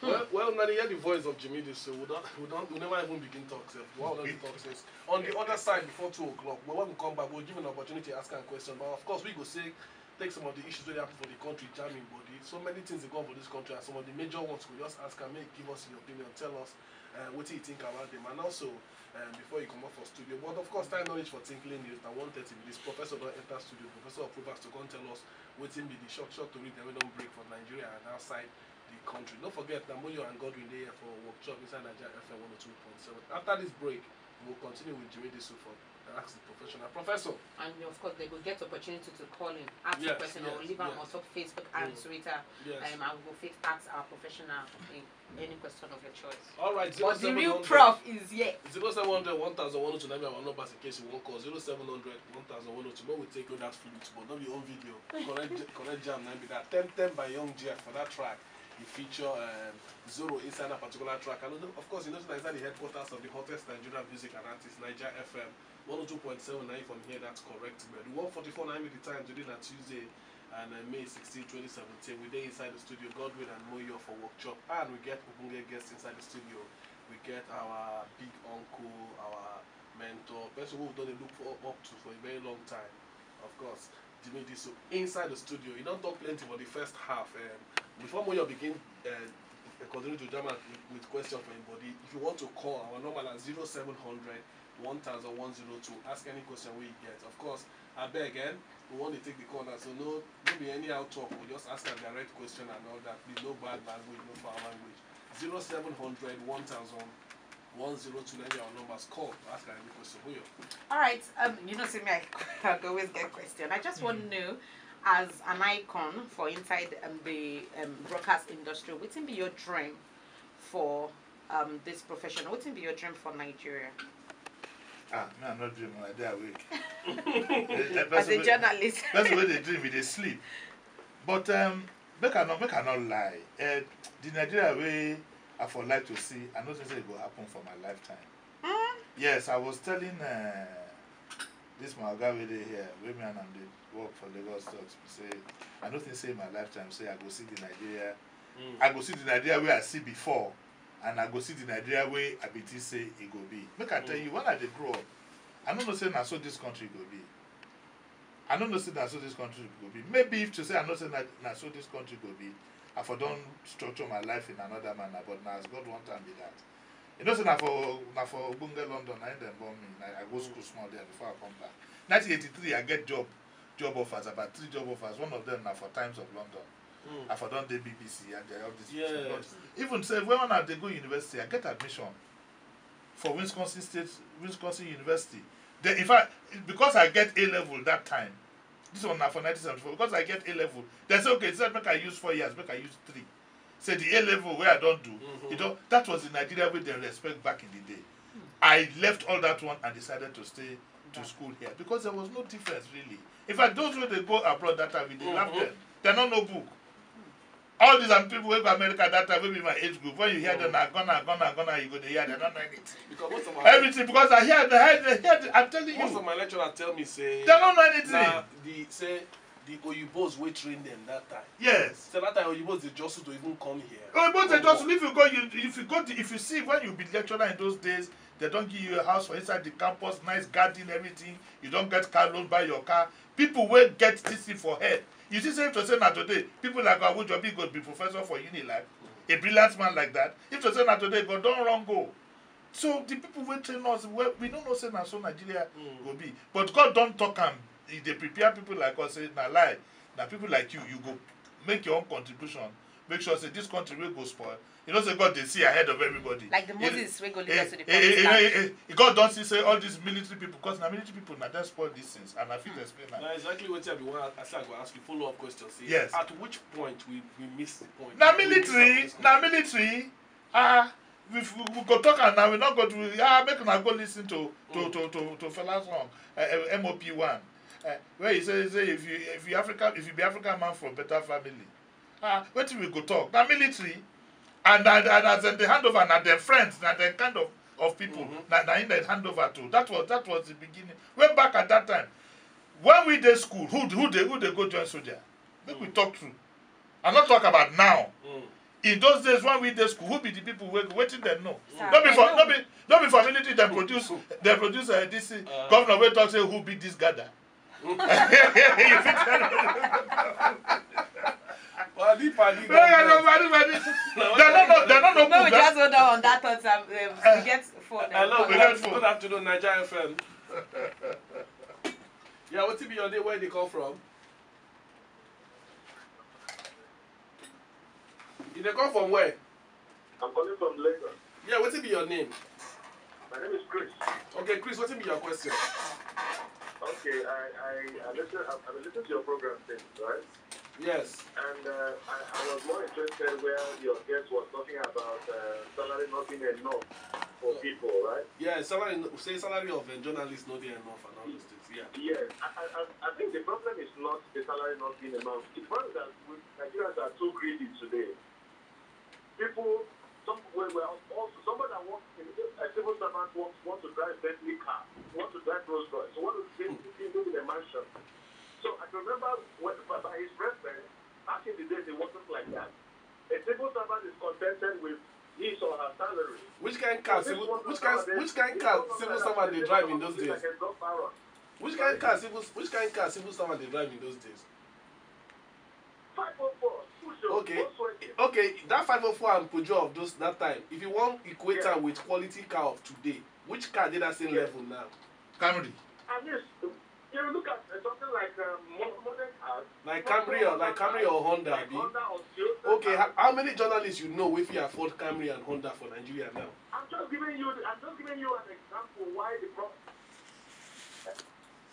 Well, well, now you hear the voice of Jimmy this, so we don't, we don't, we never even begin talk sef. We already talk since. On the other side, before two o'clock, but when we come back, we'll give an opportunity to ask a question. But of course, we go say take some of the issues wey dey happen for the country, jam him body. So many things dey go on for this country, and some of the major ones, we just ask am, make he give us his opinion, tell us uh, wetin you think about them, and also um, before you comot for studio. But of course, time no reach for tinkling news. Na one thirty be this. Professor don enter studio. Professor approve us to come tell us wetin be the short short tori dem wey don break for Nigeria and outside the country. No forget, na Moyo and Godwin dey here for workshop inside Naija F M one oh two point seven. After this break, we will continue with Jimmy Disu for Ask the Professional. Professor. And of course, they go get opportunity to call in, ask Yes, question, or yes, leave am yes. on top Facebook and Mm. Twitter. Yes. Um, and we go fit ask our professional in any question of your choice. All right, But the real zero seven hundred, prof is here. zero seven hundred, one thousand one oh two, na be our numbers in case you wan call. Zero seven hundred, one thousand one oh two. When we take out that flute, but not be on video. Correct, correct jam, na be that. Tempted by Young Jeff for that track. He feature um, Zoro inside that particular track. And of course, you know that inside the headquarters of the hottest Nigerian music and artist, Niger F M, one oh two point seven nine from here, that's correct. But one forty-four nine with the time today, na Tuesday, and uh, May sixteenth, twenty seventeen. We dey inside the studio, Godwin and Moyo for workshop. And we get Ogbonge guests inside the studio. We get our big uncle, our mentor, person who we don dey look for, up to for a very long time. Of course, Jimmy Diso inside the studio. He don talk plenty for the first half. Um, before Moyo begin uh, continue to jam out with, with question for him body, if you want to call, our number na zero seven hundred, one thousand one zero two. Ask any question wey you get. Of course, abeg, eh, we wan dey take the call now, so no, no be anyhow talk. We just ask a direct question and all that. Please, no bad language, no foul language. Zero seven hundred, one thousand, one zero two, na our numbers. Call, ask any question. Who you? All right. Um, you know, see me, I, I always get question. I just want to know, as an icon for inside um, the um, broadcast industry, wetin be your dream for um, this profession? Wetin be your dream for Nigeria? Ah, me, I'm not dreaming. I dey awake. Eh, eh, As person a wey- journalist. Person wey dey dream, he dey sleep. But um, make I not make I not lie. Uh, the Nigeria wey I for like to see, I no think say e go happen for my lifetime. Yes, I was telling uh, this my oga wey dey here, wey me and am dey work for Lagos Talks, be say I no think say in my lifetime say I go see the Nigeria, I go see the Nigeria wey I see before, and I go see the Nigeria wey I be think say e go be. Make I tell you, when I dey grow up, I no know say na so this country go be. I no know say na so this country go be. Maybe if to say I know say na, na so this country go be, I for don structure my life in another manner. But na as God want am be that. You know say na for na for Ogbonge London na him dem born me. Na, I go school small there before I come back. Nineteen eighty-three, I get job job offers, about three job offers. One of them na for Times of London. I for don dey B B C and they all this. Yes. But even say when I dey go university, I get admission for Wisconsin State, Wisconsin University. Then in fact, because I get A level that time, This one na for nineteen seventy-four, because I get A level. They say, okay, say make I use four years, make I use three. Say the A level wey I don do, you don, that was the Nigeria wey dem respect back in the day. I left all that one and decided to stay to school here because there was no difference really. In fact, those wey dey go abroad that time, we dey laugh them. They no know book. All these and people wey go America that time, wey be my age group, when you hear them, na gonna, gonna, gonna, you go dey hear, they don't know anything. Because most of my Everything, because I hear, I hear, I hear, I'm telling most you, of my lecturers tell me say they don't know anything. Na the say the oyibos wey train them that time. Yes. So that time oyibos dey just to even come here. Oh, but they just, if you go, you, if you go, to, if you see, when you be lecturer in those days, they don't give you a house for inside the campus, nice garden, everything. You don't get car loan, buy your car. People will get this thing for head. You see, same to say now today, people like Awojobi go be professor for Unilag, a brilliant man like that. If to say now today, go don't wrong go. So the people wey train us, well, we don't know say na so Nigeria go be. But God don't talk am. He dey prepare people like us say na lie. Na people like you, you go make your own contribution. Make sure say this country will go spoil. You know say God dey see ahead of everybody. Like the He- Moses wey go lead he- us to the he- he- promised land. he- he- God don see say all these military people, because na military people na dem spoil these things, and I fit explain am. Na exactly wetin I be wan I say I go ask you follow up question say Yes. At which point we we miss the point? Na We miss military, some na military. Ah, we, we, we go talk am now. We no go do. Ah, make una go listen to to to to to Fela song, uh, uh, M O P one, uh, where he say say if you if you African if you be African man from better family, ah, wetin we go talk? Na military, and and, and as dem dey hand over, na dem friends, na dem kind of of people, na na him dem hand over to. That was that was the beginning. Way back at that time, when we dey school, who who dey who dey go join soldier? Make we talk true. I no talk about now. In those days when we dey school, who be the people wey wetin dem know? Sir, No be I for know. no be no be for military dem produce dem produce uh, this uh, governor wey talk say who be this gather. You fit tell me. Padi padi. No, no, no, no, no, no. They don't know. They don't know. No, we Book, just hold on on that thought. Um, um, we get phone. I love We you. get phone. Good afternoon, Naija F M. Yeah, wetin be your name? Where you dey come from? You dey come from where? I'm calling from Lagos. Yeah, wetin be your name? My name is Chris. Okay, Chris, wetin be your question? Okay, I I I listen. I, I listen to your program since, right? Yes. And uh, I, I was more interested where your guest was talking about uh, salary not being enough for people, right? Yeah, salary no- say salary of uh, journalists no dey enough and all those things. Yeah. Yes, I, I, I- I think the problem is not the salary not being enough. The problem is that we, Nigerians are too greedy today. People, some when we are also somebody that works in a civil servant works want to drive Bentley car, want to drive Rolls Royce, want to live in a mansion. So I can remember when, by, by his reference, back in the days it wasn't like that. A civil servant is contented with his or her salary. Which kind car civil which kind which kind car civil servant dey drive in those days? Like a drug baron. Which kind car civil which kind car civil servant dey drive in those days? Five oh four, push your Okay. boss work. Okay, that five oh four and Peugeot of those that time, if you wan equate am with quality car of today, which car dey that same level now? Camry. And this, you look at uh, something like um, mo- modern cars. Like Camry or like Camry or Honda, abi? Honda or Toyota. Okay, how, how many journalists you know wey fit afford Camry and Honda for Nigeria now? I'm just giving you. I'm just giving you an example why the problem.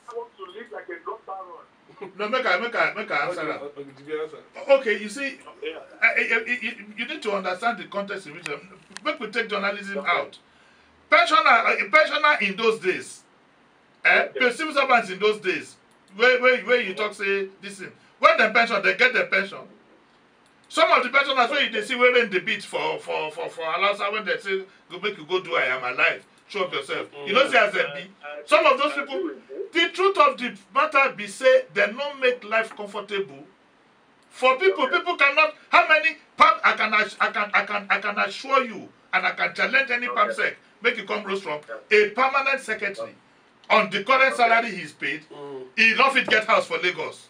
I want to live like a drug baron. No, make I make I make I answer Okay, am. okay, give me answer. Okay, you see, Yeah. uh, uh, uh, you, you need to understand the context in which um, make we take journalism out. Pensioner, uh, a pensioner in those days, eh, the civil servants in those days, where where where you talk say this thing, when dem pension, they get their pension. Some of the pensioners wey you dey see wearing the beat for for for for Alausa when they say go make you go do I am alive, show up yourself. You know see as dem be. Some of those people, the truth of the matter be say dem no make life comfortable for people. People cannot. How many pam I can ass- I can I can I can assure you and I can challenge any pam sec make you come roast from a permanent secretary on the current salary he is paid, he no fit get house for Lagos.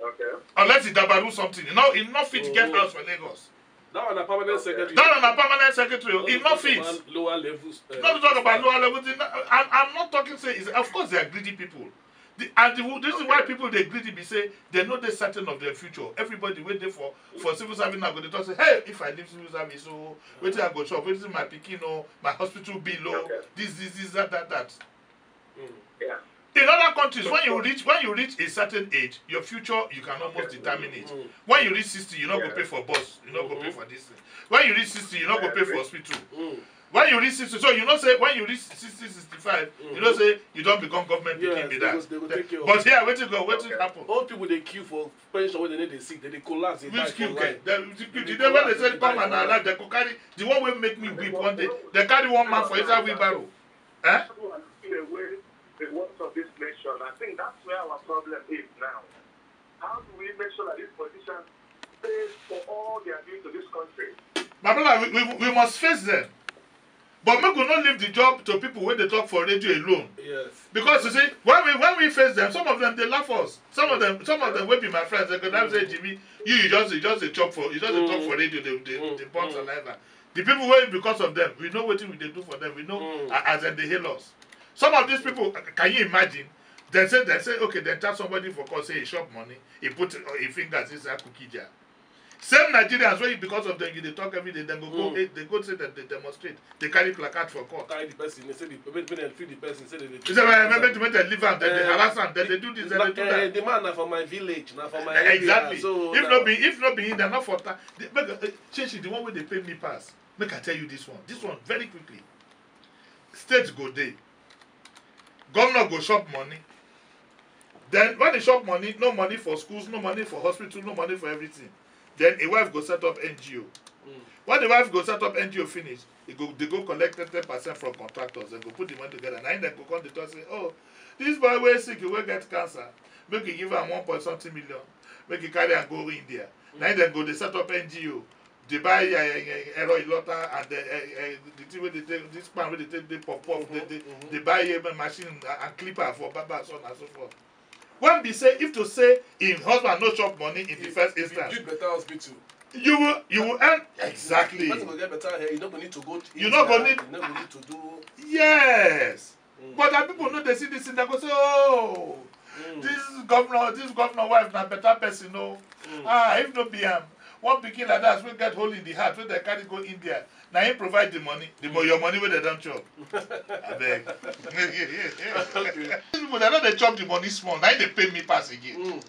Okay. Unless he dabaru something, you know, he no fit get house for Lagos. That one na permanent secretary. That one na permanent secretary o, he no fit. Lower levels. Uh, Not to talk about lower level thing. I'm, I'm not talking say is of course they are greedy people. The, and the, this is why people they greedy be say they know they certain of their future. Everybody wey dey for for civil service now go dey talk say, hey, if I leave civil service, so wetin I go chop, wetin my pikin o, my hospital bill o, this this this that that that. Yeah. In other countries, when you reach when you reach a certain age, your future, you can almost determine it. When you reach sixty, you no go pay for bus, you no go pay for this thing. When you reach sixty, you no go pay for hospital. When you reach sixty, so you know say when you reach sixty, sixty-five, you know say you don become government pikin be that. But here, wetin go wetin happen? Old people dey queue for pension wey dem no dey see, dem dey collapse, dey die for line. Which queue get? The day wey dem say come and alive, dem go carry the one wey make me weep one day. Dem carry one man for inside wheelbarrow. Eh? The worst of this nation. I think that's where our problem is now. How do we make sure that these politicians pay for all they are doing to this country? My brother, we, we, we must face them. But make we no leave the job to people wey dey talk for radio alone. Yes. Because you see, when we when we face them, some of them dey laugh us. Some of them, some of them wey be my friends, dem go now say, Jimmy, you you just you just dey chop for you just dey talk for radio, dey dey dey burn saliva. The people wey because of them, we know wetin we dey do for them. We know a- as dem dey hail us. Some of these people, can you imagine? Dem say dem say okay, dem tell somebody for call say he chop money, he put uh, him fingers inside cookie jar. Same Nigerians wey because of them you dey talk every day, dem go go eh, dem go say dem dey demonstrate, dey carry placard for court. Carry the person, they say the make make dem free the person, say they dey. You say well, make make make dem leave am, dem dey harass am, dem dey do this, dem dey do that. The man na for my village, na for my area. Exactly. So if no be if no be him, dem no for ta. The- Make uh, Chichi, the one wey dey pay me pass. Make I tell you this one. This one very quickly. State go dey. Governor go chop money. Then when he chop money, no money for schools, no money for hospital, no money for everything. Then a wife go set up N G O. When the wife go set up N G O finish, he go they go collect ten percent from contractors and go put the money together. Now then go come the talk say, oh, this boy wey sick, wey get cancer, make he give am one point something million, make he carry am go India. Now then go they set up N G O. Dey buy uh, uh, ero ilota and uh, uh, the thing wey dey take this pan wey dey take dey puff puff dey dey dey buy uh, machine and clipper for barber so on and so forth. When be say if to say im husband no chop money in the first instance, build better hospital. You will you will earn exactly. Person go get better hair, you no go need to go. You no go need. You no go need to do. Yes. But that people no dey see this thing, they go say, oh, this governor, this governor wife na better person o. Ah, if no be am, one pikin like that wey get hole in the heart wey dem carry go India, na him provide the money, the mo your money wey dem don chop. Abeg. These people dem no dey chop the money small, na him dey pain me pass again.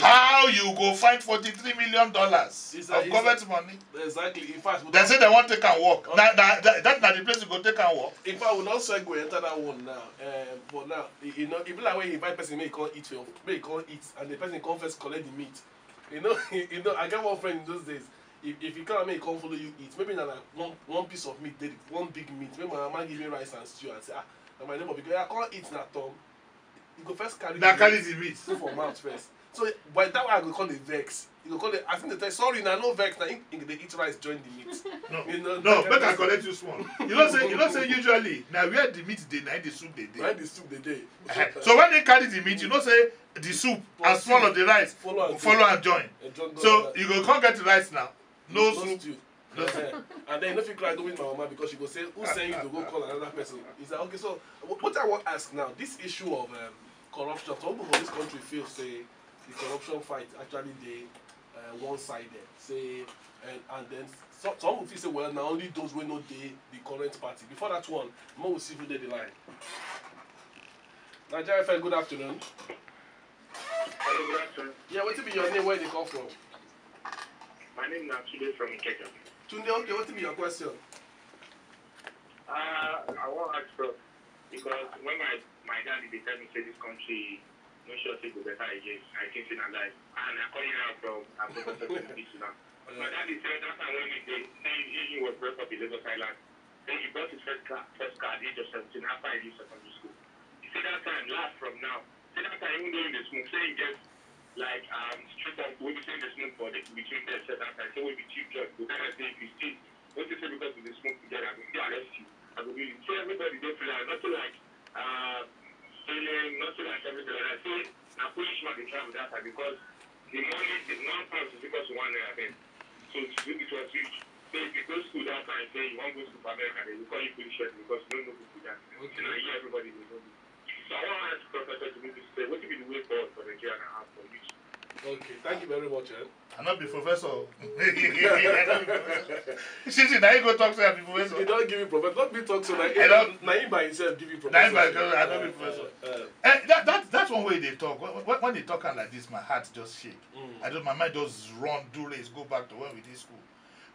How you go find forty three million dollars of government money? Exactly. In fact, dem say dem wan take am work. Na na that na the place you go take am work. In fact, we don segue enter that one now. Um, but now, you, you know, e be like when you invite person make e come eat your make e come eat, and the person come first collect the meat. You know, you know, I get one friend in those days. If, if you come make e come follow you eat, maybe na like one one piece of meat, dey one big meat. Maybe my mama give me rice and stew and say, ah, na my neighbor because I come eat na tom. You go first carry na carry the meat put for mouth first. So by that one I go call the vex. You go call the I think the tell sorry na no vex na him him dey eat rice join the meat. No, you know, no, make I collect you small. You know say you know say usually na where the meat dey na the soup dey dey. Na the soup dey dey. Uh-huh. So when they carry the meat, you know say the soup and small of the rice follow and follow and join. So you go come get the rice now. No, no soup. Stew. And then you no fit cry go meet my mama because she go say who send you to go call another person. Is that okay? So what I want to ask now, this issue of um, corruption, some people for this country feel say the corruption fight actually dey uh, one-sided. Say and, and then so, some people feel say well na only those wey no dey the current party. Before that one, mo will see who dey the line. Nigeria F M, good afternoon. Hello, good afternoon. Yeah, wetin be your name? Where you dey call from? My name na Tunde from Ikeja. Tunde, okay, wetin be your question? Uh, I wan ask bro because when my my dad dey tell me say this country no sure say go better again, I think say na lie. And I call you now from Abuja Secondary School now. My dad dey tell that time when he dey say he he was brought up in Lagos Island. Then he bought his first car, first car at the age of seventeen after he leave secondary school. He say that time, laugh from now. Say that time, even though he dey smoke, say he get like um street uncle wey be say he dey smoke for the between them sef that time. Say wey be chief judge go tell them say if you steal, wetin say because we dey smoke together, I go fit arrest you. I go do it. Say everybody dey feel like nothing like uh stealing, nothing like everything like that. Say na foolish man dey travel that time because the money, the one pound is equal to one naira then. So it was huge. So if you go school that time, say you wan go school for America, they will call you foolish person because you no know who be that. So na here everybody dey know you. So I wan ask Professor Tinubu to say wetin be the way forward for Nigeria now for youth? Okay, thank you very much. Eh? I no be professor. Shit, na you go talk say I be professor. You don't give me professor. Don't be talk so. Like, I don't- na him by himself give you Na professor. him by himself, I don't be professor. Uh, uh, Eh, that that that's one way they talk. When, when, when they talk am like this, my heart just shake. Mm. I don't. My mind just run do race go back to when we dey school.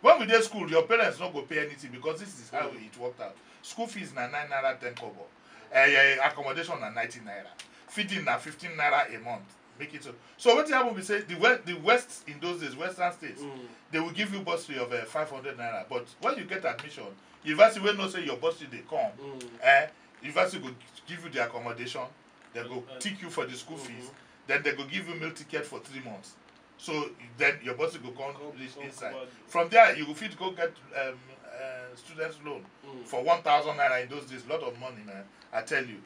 When we dey school, your parents no go pay anything because this is how it worked out. School fees na nine naira ten kobo. Eh, eh, accommodation na nineteen naira. Feeding na fifteen naira a month. Make it so. So wetin happen be say the west, the west in those days, western states, Mm. they will give you bursary of uh, five hundred naira. But when you get admission, university wey know say your bursary dey come, Mm. eh, university go give you the accommodation, they go Uh, take you for the school fees, mhm. Then they go give you meal ticket for three months. So then your bursary go come Come- reach come inside. cover- From there, you go fit go get um, uh, students loan Mm. for one thousand naira in those days. Lot of money, man. I tell you.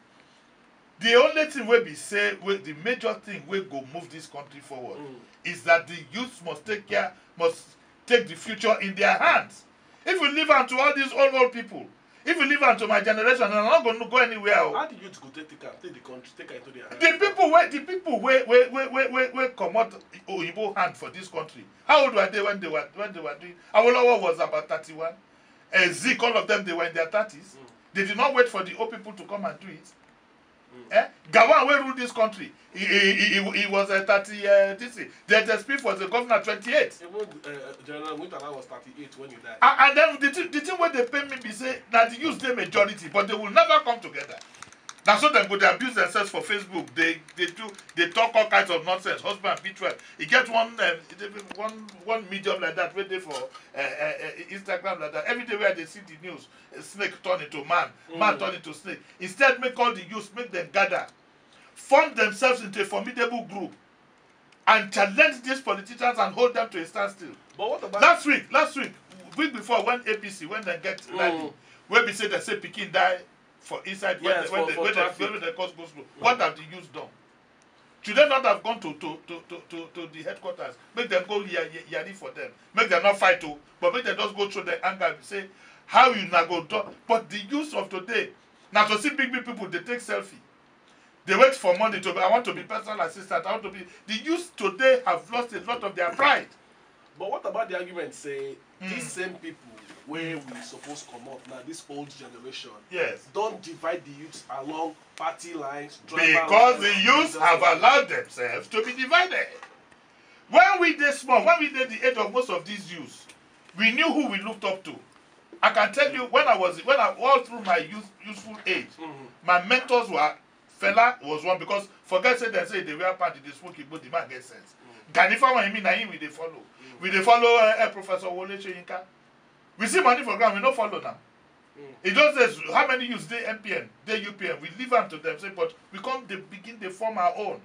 The only thing wey be say, wey, the major thing wey go move this country forward Mm. is that the youth must take care, must take the future in their hands. If we leave am to all these old old people, if we leave am to my generation, I no go go anywhere. Oh. How the youth go take take am, take the country, take am into their hands? The people wey the people wey wey wey wey wey wey comot oyibo hand for this country, how old were they when they were when they were doing? Awolowo was about thirty-one. Uh, Zik, all of them, they were in their thirties. Mm. They did not wait for the old people to come and do it. Mm. Eh? Gawan wey rule this country, he he he, he was a thirty. Uh, this thing. Judge Smith was a governor twenty-eight. Even uh, General Murtala was thirty-eight when he died. And, and then the thing, the thing wey dey pain me be say na the youth dey majority, but they will never come together. Na so dem go dey abuse themselves for Facebook. They they do they talk all kinds of nonsense. Husband beat wife. E get one um, one one medium like that wey dey for uh, uh, uh, Instagram like that. Every day wey I dey see the news, a snake turn into man, man Mm. turn into snake. Instead, make all the youths make them gather, form themselves into a formidable group, and challenge these politicians and hold them to a standstill. But what about Last week, last week, week before when A P C when they get Mm. rally, wey be say they say pikin die for inside when Yes, they, when for- they, for when they, traffic. when they cause go slow. What have the youths done? Should they not have gone to to to to to, to the headquarters? Make them go yari, yari for them. Make them not fight o, but make them just go through the anger and say how you na go do. But the youths of today, na to see big big people they take selfie. They wait for money to be, I want to be personal assistant. I want to be the youths today have lost a lot of their pride. But what about the argument say Mm. these same people where we suppose come up now, this old generation, Yes. don't divide the youths along party lines, tribal Because lines, the youths religious have lines. Allowed themselves to be divided. When we dey small, when we dey the age of most of these youths, we knew who we looked up to. I can tell you when I was when I all through my youth youthful age, Mhm. my mentors were Fela was one because forget say dem say they wear pant, they smoke igbo, the man get sense. Gani Fawehinmi na him we dey follow. We dey follow uh, uh, Professor Wole Soyinka. We see money for ground, we no follow now. Mm. In those days, how many youths dey M P N, dey U P N? We leave am to them, say, but we come dey begin dey form our own.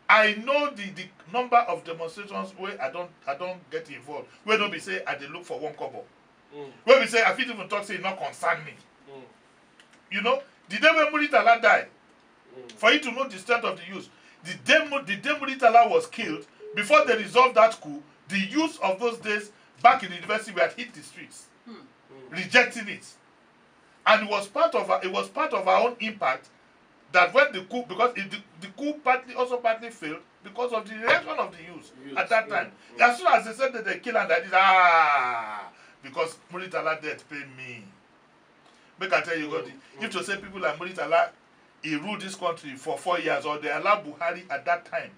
I know the the number of demonstrations wey I don I don get involved. Wey no be say I dey look for one kobo. Mm. Wey be say I fit even talk say e no concern me. Mm. You know, the day wey Muritala die, Mm. for you to know the strength of the youth, the day Mu- the day Muritala was killed, before they resolved that coup, the youth of those days back in the university were hit the streets, Hmm. Mm. rejecting it, and it was part of our, it was part of our own impact that when the coup because it, the, the coup partly also partly failed because of the reaction of the youth Youth, at that mm, time. Mm. As soon as they said that they kill and that is ah because Muritala death pain me. Make I tell you, God, Mm, if to say people like Muritala, he ruled this country for four years, or they allow Buhari at that time.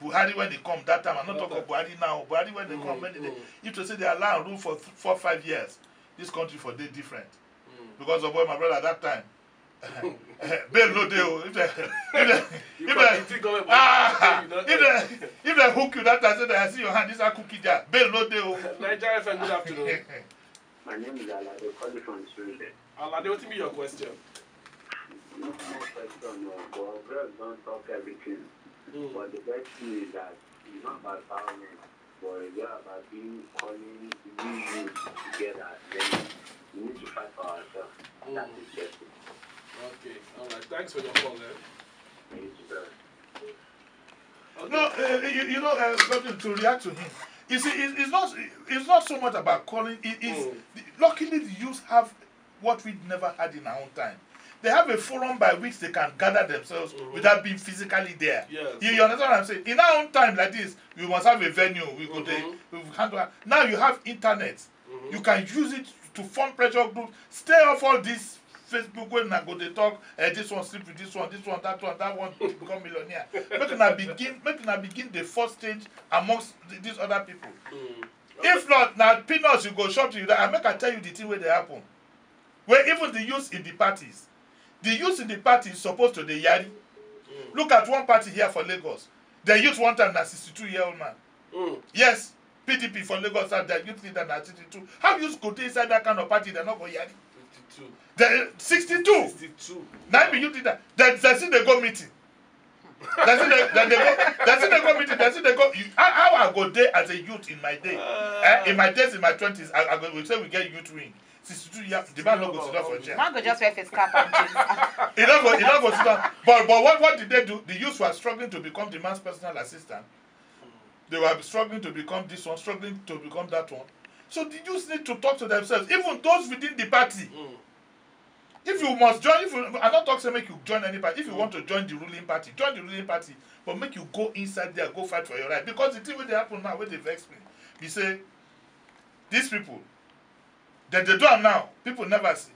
Buhari when they come that time, I'm not That talking about Buhari now. Buhari when they Mm, come, when they, mm. If to say they allow rule for th- four five years, this country for day different. Mm. Because of boy, my brother, at that time, bail no dey o. If they, if they, You if can they, think of it, ah, you know, if they, if they hook you that time, say that I see your hand, this a cookie jar. Bail no dey o. Nigeria F M, good afternoon. My name is Alade, calling from Sweden. Alade, what be your question? No more question, no, but Greg don't talk everything. Mm. But the best thing is that it's not about violence, but it's just about being calling, being youth together. Then we need to fight for ourselves. That is just it. Okay, all right. Thanks for your call, eh? It's better. Okay. No, uh, you, you know, uh, Godwin, to react to him, you see, it, it's not, it's not so much about calling. It is Mm. luckily the youth have what we never had in our own time. They have a forum by which they can gather themselves without being physically there. You, you understand what I'm saying? In our own time like this, we must have a venue. We go there. We handle. Now you have internet. You can use it to form pressure groups. Stay off all this Facebook when I go dey talk. Eh, this one sleep with this one, this one, that one, that one become millionaire. Make una begin, make una begin the first stage amongst th- these other people. If not, now peanuts you go shop to you. I make I tell you the thing where they happen. Where even the youths in the parties, the youths in the parties supposed to the yari. Look at one party here for Lagos. The youth one time na sixty-two year old man. Yes, P D P for Lagos and their youth leader na sixty-two. How you go dey inside that kind of party? They not go yari. Fifty-two. The sixty-two. Sixty-two. Now be youth leader. Then they see they go meeting. They see they, then they go. They see they go meeting. They see they go. You, how, how I go there as a youth in my day? Eh, in my days, in my twenties, I, I go. We say we get youth wing. Sixty-two years, the man no go sit down for chair. Man go just wear face cap and jeans. He no go, he no go sit down. But but what what did they do? The youths were struggling to become the man's personal assistant. They were struggling to become this one, struggling to become that one. So the youths need to talk to themselves, even those within the party. If you must join, if you, I not talk say make you join any party. If you want to join the ruling party, join the ruling party. But make you go inside there, go fight for your right. Because the thing wey dey happen now, wey dey vex me, be say these people, dem dey do am now. People never see.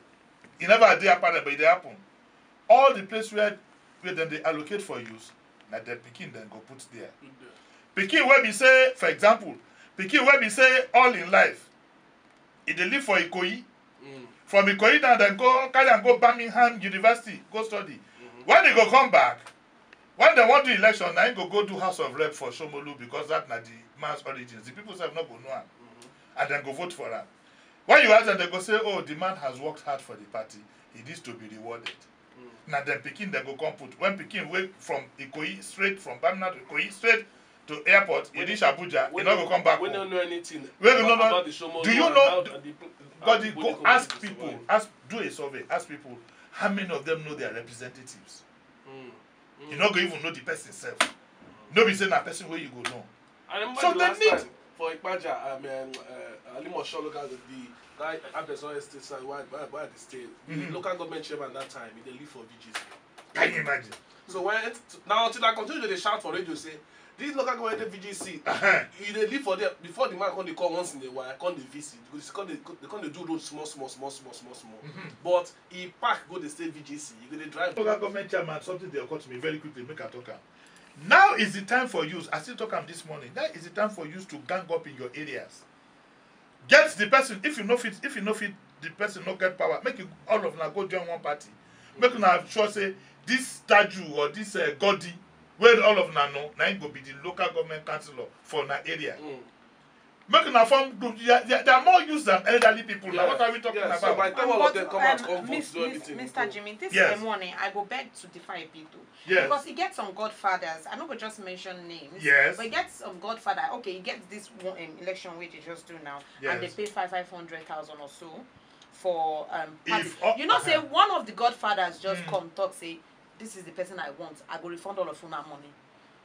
E never dey apparent, but e dey happen. All the place where where dem dey allocate for use, na dem pikin dem go put there. Pikin wey be say, for example, pikin wey be say all in life, e dey live for Ikoyi. From Ikoyi now, dem go carry am go Birmingham University, go study. When e go come back, when dem wan do election, na im go go do House of Rep for Shomolu, because that na the man's origins. The people sef no go know am, and dem go vote for am. When you ask dem, dem go say, "Oh, the man has worked hard for the party. He needs to be rewarded." Na dem pikin dem go come put. When pikin wey from Ikoyi straight, from Birmingham to Ikoyi straight to airport, e reach Abuja, e no go come back home. Wey no know anything. Wey no know. About the Shomolu. Do you know? But you go ask people, ask, do a survey, ask people how many of them know their representatives. You no go even know the person sef. No be say na person wey you go know. I remember. So the last time for Ipaja, um, um, uh, Alimosho local, the that Abesor Estate side, where, where, where I dey stay, the local government chairman that time, he dey live for V G C. Can you imagine? So when now until I continue to dey shout for radio say, "This local government dey V G C, you dey live for there." Before the man come dey call once in a while, come dey visit, go dey come dey do road small, small, small, small, small, small. But he park go dey stay V G C, he go dey drive. Local government chairman, something dey occur to me very quickly, make I talk am. Now is the time for you. I still talk am this morning. Now is the time for you to gang up in your areas. Get the person, if you no fit, if you no fit, the person no get power, make you all of una go join one party. Make una sure say this statue or this uh, godi, where all of una know, na im go be the local government councillor for una area. Make una form group. There, there, there are more youth than elderly people. Now, what are we talking about? So by the time all of them come out, come vote, do everything. Mister Jimmy, this is the morning. I go beg to defy a bit though. Yes. Because e get some godfathers, I no go just mention names. Yes. But e get some godfather. Okay, e get this one um, election wey dey just do now, and they pay five five hundred thousand or so for um party. You know, say one of the godfathers just come talk say, "This is the person I want. I go refund all of una money."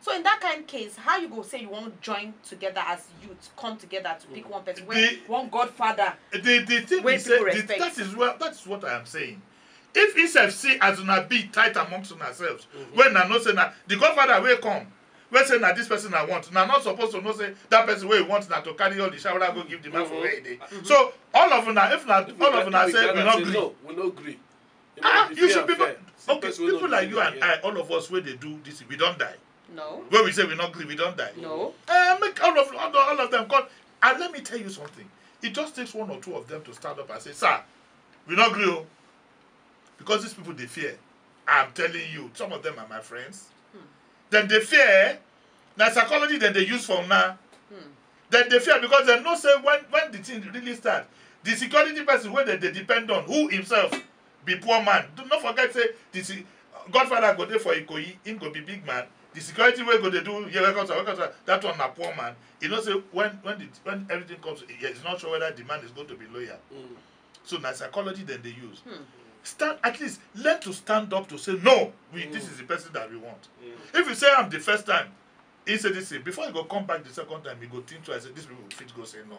So in that kind case, how you go say you wan join together as youth, come together to pick one person wey one godfather wey people respect? The, the thing is, say, the, that is what, that is what I am saying. If himself see as una be tight amongst una selves, when una know say na the godfather wey come, wey say na this person I want, una not supposed to know say that person wey you want na to carry all the shawara go give the man for where he dey. So all of una, if na all of una say we no gree, we no gree. Ah, you should be fair. Okay, people like you and I, all of us wey dey do this, we don die. No. When we say we no gree, we don die. No. Eh, make all of all, all of them come. And let me tell you something. It just takes one or two of them to stand up and say, "Sir, we no gree o." Because these people dey fear. I'm telling you, some of them are my friends. Then they fear. Na psychology dem dey use for now. Then they fear because they know say when when the thing really start, the security person wey dem dey depend on, who himself be poor man. Do not forget say the se- godfather go dey for Ikoyi, him go be big man. The security wey go dey do here, welcome sir, welcome sir, that one na poor man. You know say when when the when everything comes, he is not sure whether the man is going to be loyal. So na psychology dem dey use. Stand, at least learn to stand up to say no. We this is the person that we want. If you say am the first time, he say this thing, before he go come back the second time, he go think twice say these people fit go say no.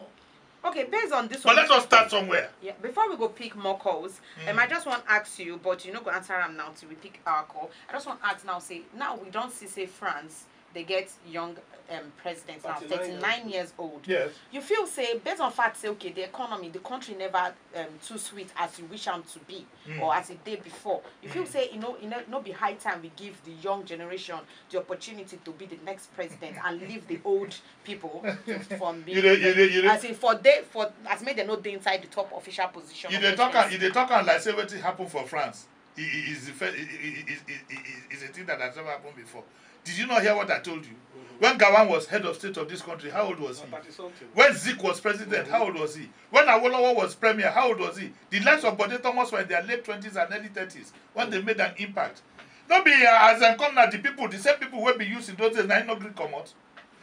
Okay, based on this But one. Let us start somewhere. Yeah, before we go pick more calls, um, I just want to ask you, but you no go answer am now till we pick our call. I just want to ask now, say, now we don see say France, they get young um, president now, Thirty-nine thirty-nine years old. Yes. You feel say, based on fact, say, okay, the economy, the country never um, too sweet as you wish am to be, or as it did before. You feel say, you know, you know, no be high time we give the young generation the opportunity to be the next president and leave the old people to, from being You dey- you dey- you dey- as in for they for as make dem no dey inside the top official position. You of dey talk am. presidency. You dey talk am like say wetin happen for France. It, it is the first. It, it, it, it, it, it is a thing that has never happened before. Did you not hear what I told you? When Gawan was head of state of this country, how old was he? Thirty something. When Zik was president, how old was he? When Awolowo was premier, how old was he? The likes of Bode Thomas were in their late twenties and early thirties when they made an impact. No be uh, as dem come now, the people, the same people wey be used in those days, na im no gree comot.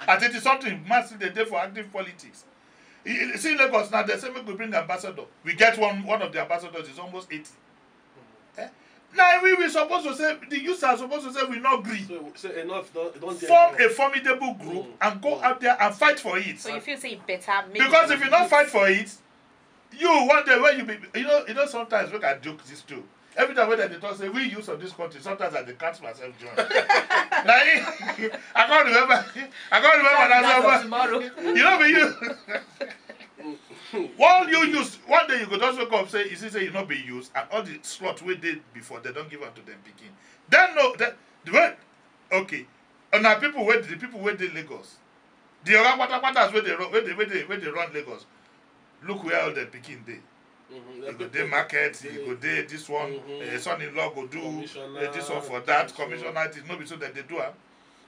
At eighty something, man still dey dey for active politics. You see Lagos now, they say make we bring ambassador. We get one one of the ambassadors is almost eighty. Eh? Now we we supposed to say the youths are supposed to say we no gree. So, so enough. Don't, don't take Form it. A formidable group Mm. And go Mm. Out there and fight for it. So you feel say it better make Because the If you not youth- Fight for it, you one day when you be you know you know sometimes we can joke this too. Every time when they talk say we use of this country, sometimes I dey catch myself join. Like, I can't remember. I can't remember That's that for one. Tomorrow. You know me, you. One you use one day you go just wake up say you see say you not be used and all the slot we did before they don't give up to them picking. Then no, then the way okay, and now people where the people where they Lagos, the other patapata wey dey run wey dey wey dey wey dey run Lagos, look where all the pikin dey. You go dey market, you go dey this one, eh, son-in-law go do eh, this one for that, commissioner this, no be so that they do am.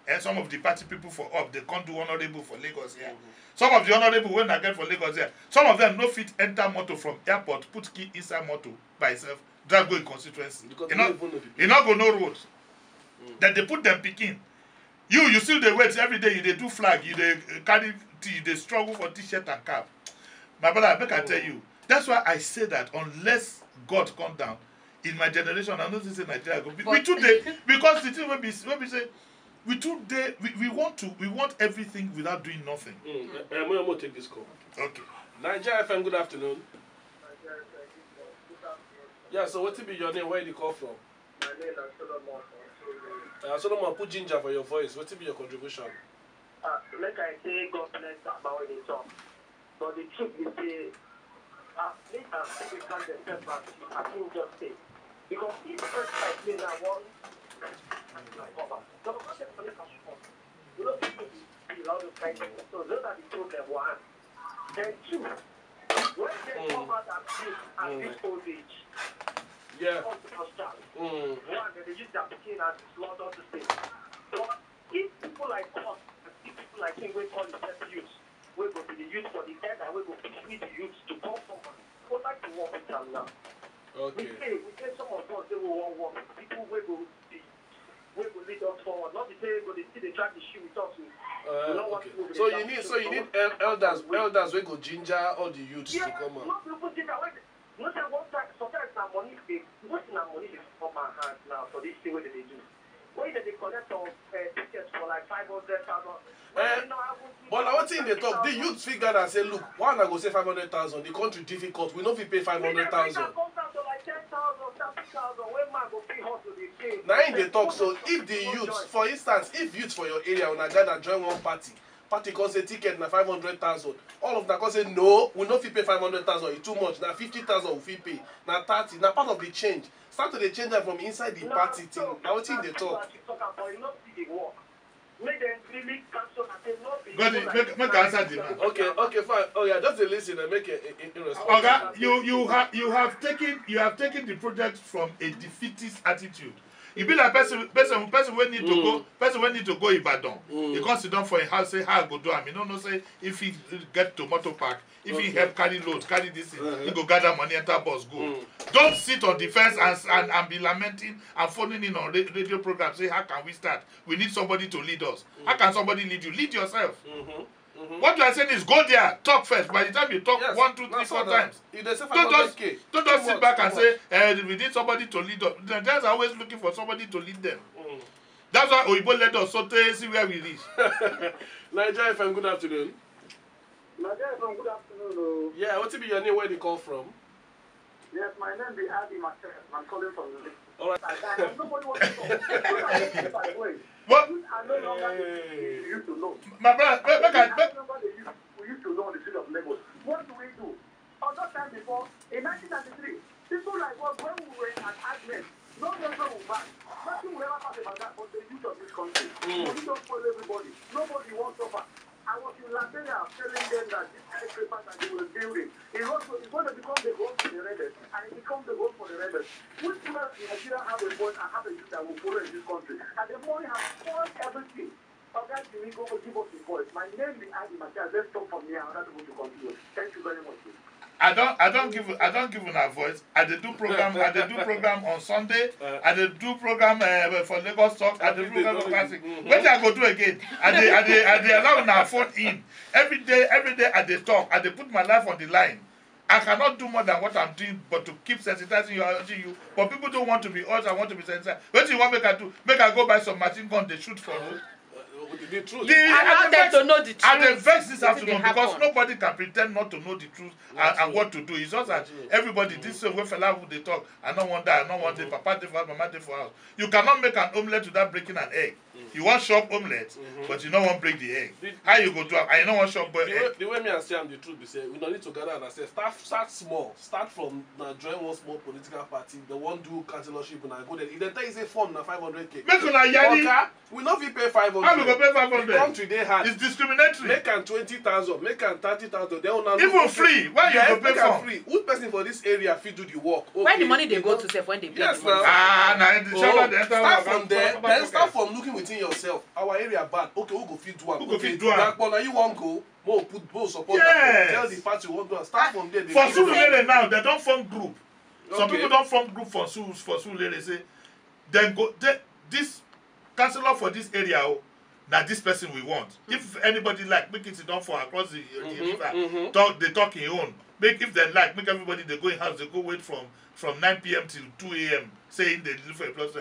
And some of the party people for up, they can't do honorable for Lagos here. Some of the honorable when I get for Lagos here, some of them no fit enter motor from airport, put key inside motor by itself, drive go in constituency. Because You they know, don't even know the you not go no road. Then they put them picking. You you still dey wait every day. You dey do flag. You dey uh, carry. T- you dey struggle for t-shirt and cap. My brother, make I tell you. That's why I say that unless God come down in my generation, I know this is Nigeria. Go, we, we But- too dey because the thing wey be wey be say we too dey we, we want to we want everything without doing nothing. Mm, eh, eh, mo mo take this call. Okay. Naija F M, good afternoon. Yeah, so wetin be your name? Where you dey call from? Uh, Solomon, put ginger for your voice. Wetin be your contribution? Ah, make I say God bless Baba wey dey talk. But the truth be say, ah, make am say we count themselves as as him just say. Because if first fight me now, one cover. So the question for this question, you know, people be all those kind of things. So those are the problem, one. Then two, when they come out as youth at this old age, Yeah. come to hospital, Mm. one, they dey use their pikin as slaughter to say. But if people like us, if people like him wey call himself youth, wey go be the youth for the head and wey go push we the youth to come forward, we go like to work with am now. We Okay. say, we say some of us dey we wan work with people wey go be wey go lead us forward. Not be say go dey still dey drag the shoe with us. We Uh, no want okay. people So dey you drag need the so shoe you for need us. el- elders We- elders wey go ginger all the youths Yeah, to come out. Not even think that way. You know say one time, sometimes na money dey, most na money dey come my hand now for this thing wey dem dey do. When dem dey collect some uh, tickets for like five hundred thousand. Eh, but na wetin dey talk, the youth fit gather and say, look, why una go say five hundred thousand? The country difficult, we no fit pay five hundred thousand. Na im dey talk. So if the youth, for instance, if youth for your area una gather join one party, party come say ticket na five hundred thousand, all of una come say no, we no fit pay five hundred thousand, e too much, na fifty thousand we fit pay, na thirty, na part of the change. Start to dey change am from inside the party thing. Na wetin dey talk. Make dem really cancel and say no be God, people make- like make this answer na the man. Okay, okay, fine. Oh yeah, just dey listen and make a, a, a, a response. Oga, you you have you have taken you have taken the project from a defeatist attitude. E be like person person person wey need to go person wey need to go Ibadan. He come sit down for him house say how I go do am. He no know say if he get to motor park, if he Okay. help carry load, carry this thing, he go gather money enter bus go. Don't sit on the fence and and and be lamenting and phoning in on ra- radio program say how can we start? We need somebody to lead us. How can somebody lead you? Lead yourself. What you are saying is go there, talk first. By the time you talk Yes, one, two, na three, so four na. times, You dey say don't just five hundred K. don't just Too sit much, back too and much. Say eh, we need somebody to lead us. Nigerians are always looking for somebody to lead them. Mm. That's why Oyibo led us so tey see where we reach. Naija F M, good afternoon. My dear friend, good afternoon. Oh. Yeah, what be your name? Where they call from? Yes, my name is Adi Marcel. I'm calling from Lagos. All right. I, I, nobody wants to talk. Look at this, by the way. What? Youth are no longer Hey. the youth to know. My brother, make, make I Youth make, are no longer the youth, the youth to know on the street of Lagos. What do we do? On that time before, in nineteen ninety-three, people like us, when we were at Agnes, no nation will back. Nothing will ever pass about that, but the youth of this country. Mm. Money don't follow everybody. Nobody wants suffer. I was in Liberia telling them that this skyscrapers that they were building, it was it's going to become the home for the rebels, and it becomes the home for the rebels. Which part of Nigeria have a boy and have a youth that will follow in this country? And the money has spoiled everything. Oga Jimmy, go give us a voice. My name is Adi Matias. Let's talk from here. Other people to continue. Thank you very much. I don't I don't give I don't give una voice. I dey do program I dey do program on Sunday. Uh. I dey do program uh, for Lagos Talk. I dey do Every day, program for don't classic. you? Mhm. Wetin I go do again? I dey I dey I dey allow una phone in every day. Every day I dey talk. I dey put my life on the line. I cannot do more than what I'm doing, but to keep sensitizing you, urging you. But people don't want to be urged. I want to be sensitized. Wetin you want make I do? Make I go buy some machine gun dey shoot for road. Uh, the, the truth. The- I Allow dey them vex- to know the truth. I dey vex this Wetin dey afternoon because happen. Nobody can pretend not to know the truth and, and what to do. It's just that True. Everybody, this same way Fela would dey talk. I no wan die. I no wan dey. Papa dey for house. Mama dey for house. You cannot make an omelette without breaking an egg. You wan chop omelette, but you no wan break the egg. The- How you go do am? And you no wan chop boil The way, egg. The way me I see am, the truth be say we no need to gather and say start start small, start from na join one small political party. They wan do councillorship and I go there. If they tell you say form na five hundred k. Make una yarn. Oga, we no fit pay five hundred. How we go pay five hundred? Country dey hard. It's discriminatory. Make am twenty thousand, make am thirty thousand. Then una Even free. Why you Yes, go pay make am for? Free. Which person for this area fit do the work? Where the Okay, money dey you go know. To sef when they pay Yes, the money? Now. Ah, na the Oh, shabba dey enter start our from account, there, cover then pocket. Start from looking within yourself. Our area bad. Okay, who go fit do am? Who go Okay, fit do am? Gakpo, na you wan go. Mo put mo support. Yes. Tell the party you wan do am. Start from there. Dey For give them- Surulere now, they don form group. Some Okay. People don form group for Su for Surulere say dem go they, this councillor for this area o, na this person we want. If anybody like, make it sit down for across the, the Mhm, river. mhm. Talk, they talk in own. Make if they like, make everybody they go in house, they go wait from from nine p m till two a m saying they look for a plus.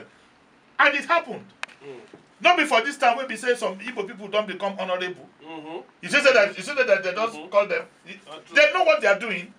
And it happened. Mm. Not before this time when we say some Igbo people don't become honorable. Mhm. You say that you say that they don't Mhm. Call them. Not true. They know what they are doing.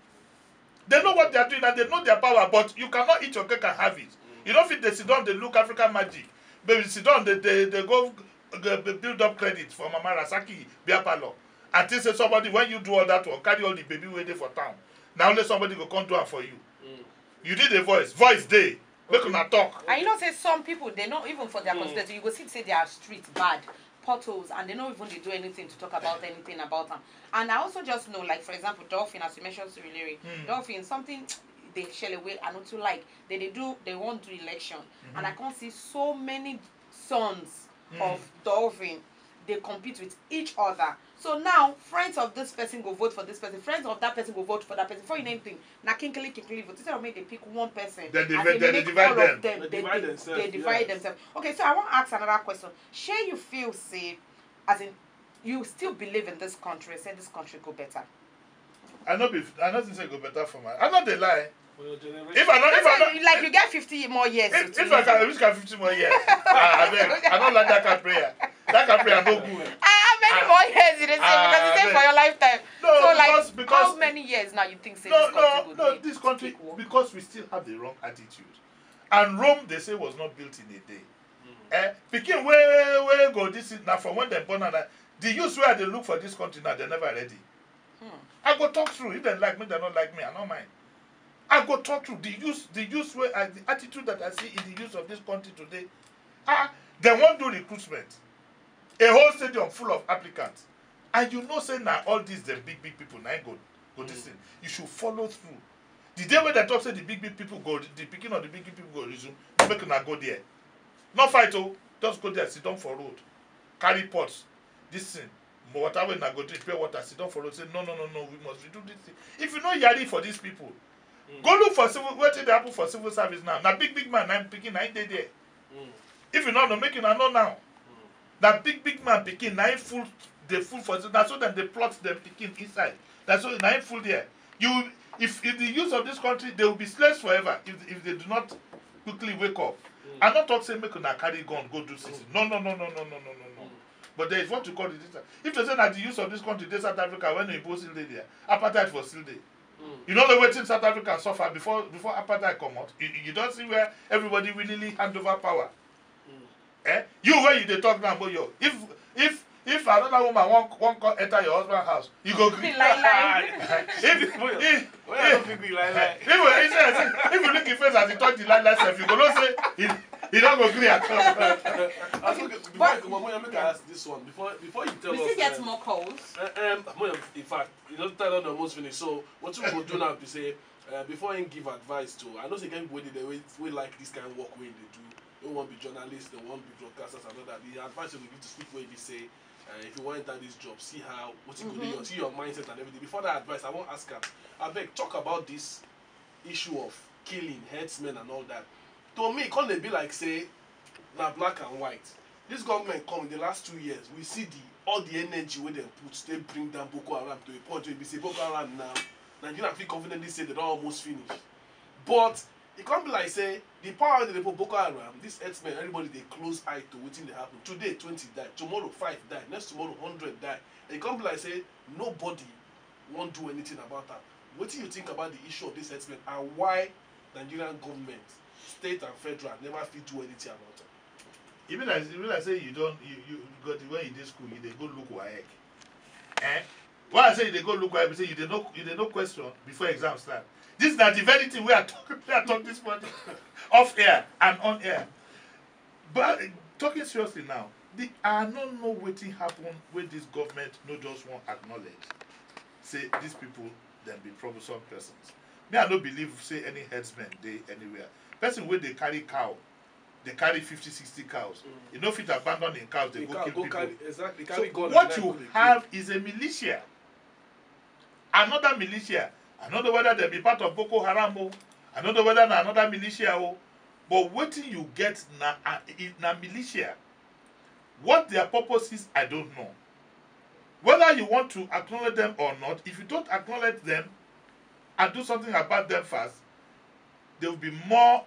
They know what they are doing and they know their power, but you cannot eat your cake and have it. You don't fit they sit down, they look African magic. Baby sit down, they, they, they go uh, build up credit for Mama Rasaki, Biapalo. And think say somebody, when you do all that one, carry all the baby waiting for town. Now only somebody go come do am for you. Mm. You need a voice. Voice dey. Make una talk. And you know say some people they no even for their Mm. Constituency you go see say their street bad, potholes, and they no even dey do anything to talk about anything about am. And I also just know, like, for example, Dolphin, as you mentioned, Surulere. Mm. Dolphin, something they shell away and not too like they they do they won't do election, and I Mm-hmm. Can't see so many sons Mm. Of Dolphin, they compete with each other. So now, friends of this person go vote for this person, friends of that person go vote for that person. Before you know anything, na kinkily kinkily vote. Instead of make they pick one person, Then they as ve- in then they make divide all them. Of them, They they, divide they, themselves, they divide yes. Themselves. Okay, so I want to ask another question. Shey you feel say, as in, you still believe in this country, say this country go better? I no be I no think say e go better for my I no dey lie. For your generation. If I no if I no Like, like you get fifty more years. if, To if I live. Can reach am fifty more years, ah, abeg, I no like that kind prayer. That kind prayer no good. Ah, how many more years did they say? Because they say for your lifetime. No, So, like, because- because- how many years now you think say No, this country no, will no. Be This country take over? Because we still have the wrong attitude, and Rome they say was not built in a day. Eh, pikin wey wey go this is na from when dem born am. Na the youths wey I dey look for this country now, they never ready. I go talk through. If they like me, they don't like me. I don't mind. I go talk through the use the use wey I, the attitude that I see in the use of this country today. Ah, they won't do recruitment. A whole stadium full of applicants, and you know say na all these dem big big people na im go go this thing. You should follow through. The day wey dem talk say the big big people go the pikin of the big big people go resume, make una go there. No fight o, just go there, sit down for road, carry pots, this thing, water wey una go drink, pure water, sit down for road, say no no no no, we must redo this thing. If you no yari for these people, go look for civil wetin dey happen for civil service now. Na big big man na im pikin na im dey there. If you no know, make una know now. Na big big man pikin na im full dey full for na so dem dey plot dem pikin inside. Na so na im full there. You if in the use of this country they will be slaves forever if if they do not quickly wake up. I no talk say make una carry gun go do city. No no no no no no no no no. But there is what you call resistance. If they say that the use of this country dey South Africa when Oyibo still dey there, apartheid for still dey. You no know wetin South Africa suffer before before apartheid comot. You, you don see where everybody willingly hand over power. Eh? You wey you dey talk now, Moyo. If if if another woman wan wan come enter your husband house, you go gree. Lie, lie. if if Well, I don't think we lie, lie. if you if you look him face as he touch the line sef, you go know say he he no go gree at all. I think before I come, make I ask this one. Before before you tell We us. still get um, more calls. Uh, um, well, in fact, you know, time don almost finish. So what we go do now be say, uh, before he give advice to, I know say get people wey dey there wey wey like this kind of work wey dey do. They wan be journalists, they wan be broadcasters and all that. The advice we give to people wey be say, uh, if you wan enter this job, see how what you go do, your, see your mindset and everything. Before that advice, I wan ask am, abeg talk about this issue of killing herdsmen and all that. To me, e come dey be like say na black and white. This government come in the last two years, we see the all the energy wey dem put take bring down Boko Haram to a point wey be say Boko Haram now, Nigeria fit confidently say they don almost finish. But e come be like say the power wey dey for Boko Haram, this herdsmen, everybody dey close eye to wetin dey happen. Today twenty die, tomorrow five die, next tomorrow hundred die. E come be like say nobody wan do anything about am. Wetin you think about the issue of this herdsmen and why Nigerian government, state and federal, never fit do anything about am? E be like e be like say you don you you because when you dey school you dey go look waec. Eh? Why I say you dey go look waec be say you dey no you dey no question before exam start. This na the very thing wey I talk wey I talk this morning off air and on air. But talking seriously now, the I no know wetin happen wey this government no just wan acknowledge say these people dem be troublesome persons. Me I no believe say any herdsmen dey anywhere. Person wey dey carry cow dey carry fifty sixty cows, e no fit abandon im cows dey The go cow kill go people. Carry exactly So carry gun. what you have is a militia, another militia. I no know whether dem be part of Boko Haram o, I no know whether na another militia o, but wetin you get na a- i- na militia. What their purpose is, I don't know. Whether you want to acknowledge them or not, if you don't acknowledge them and do something about them first, there will be more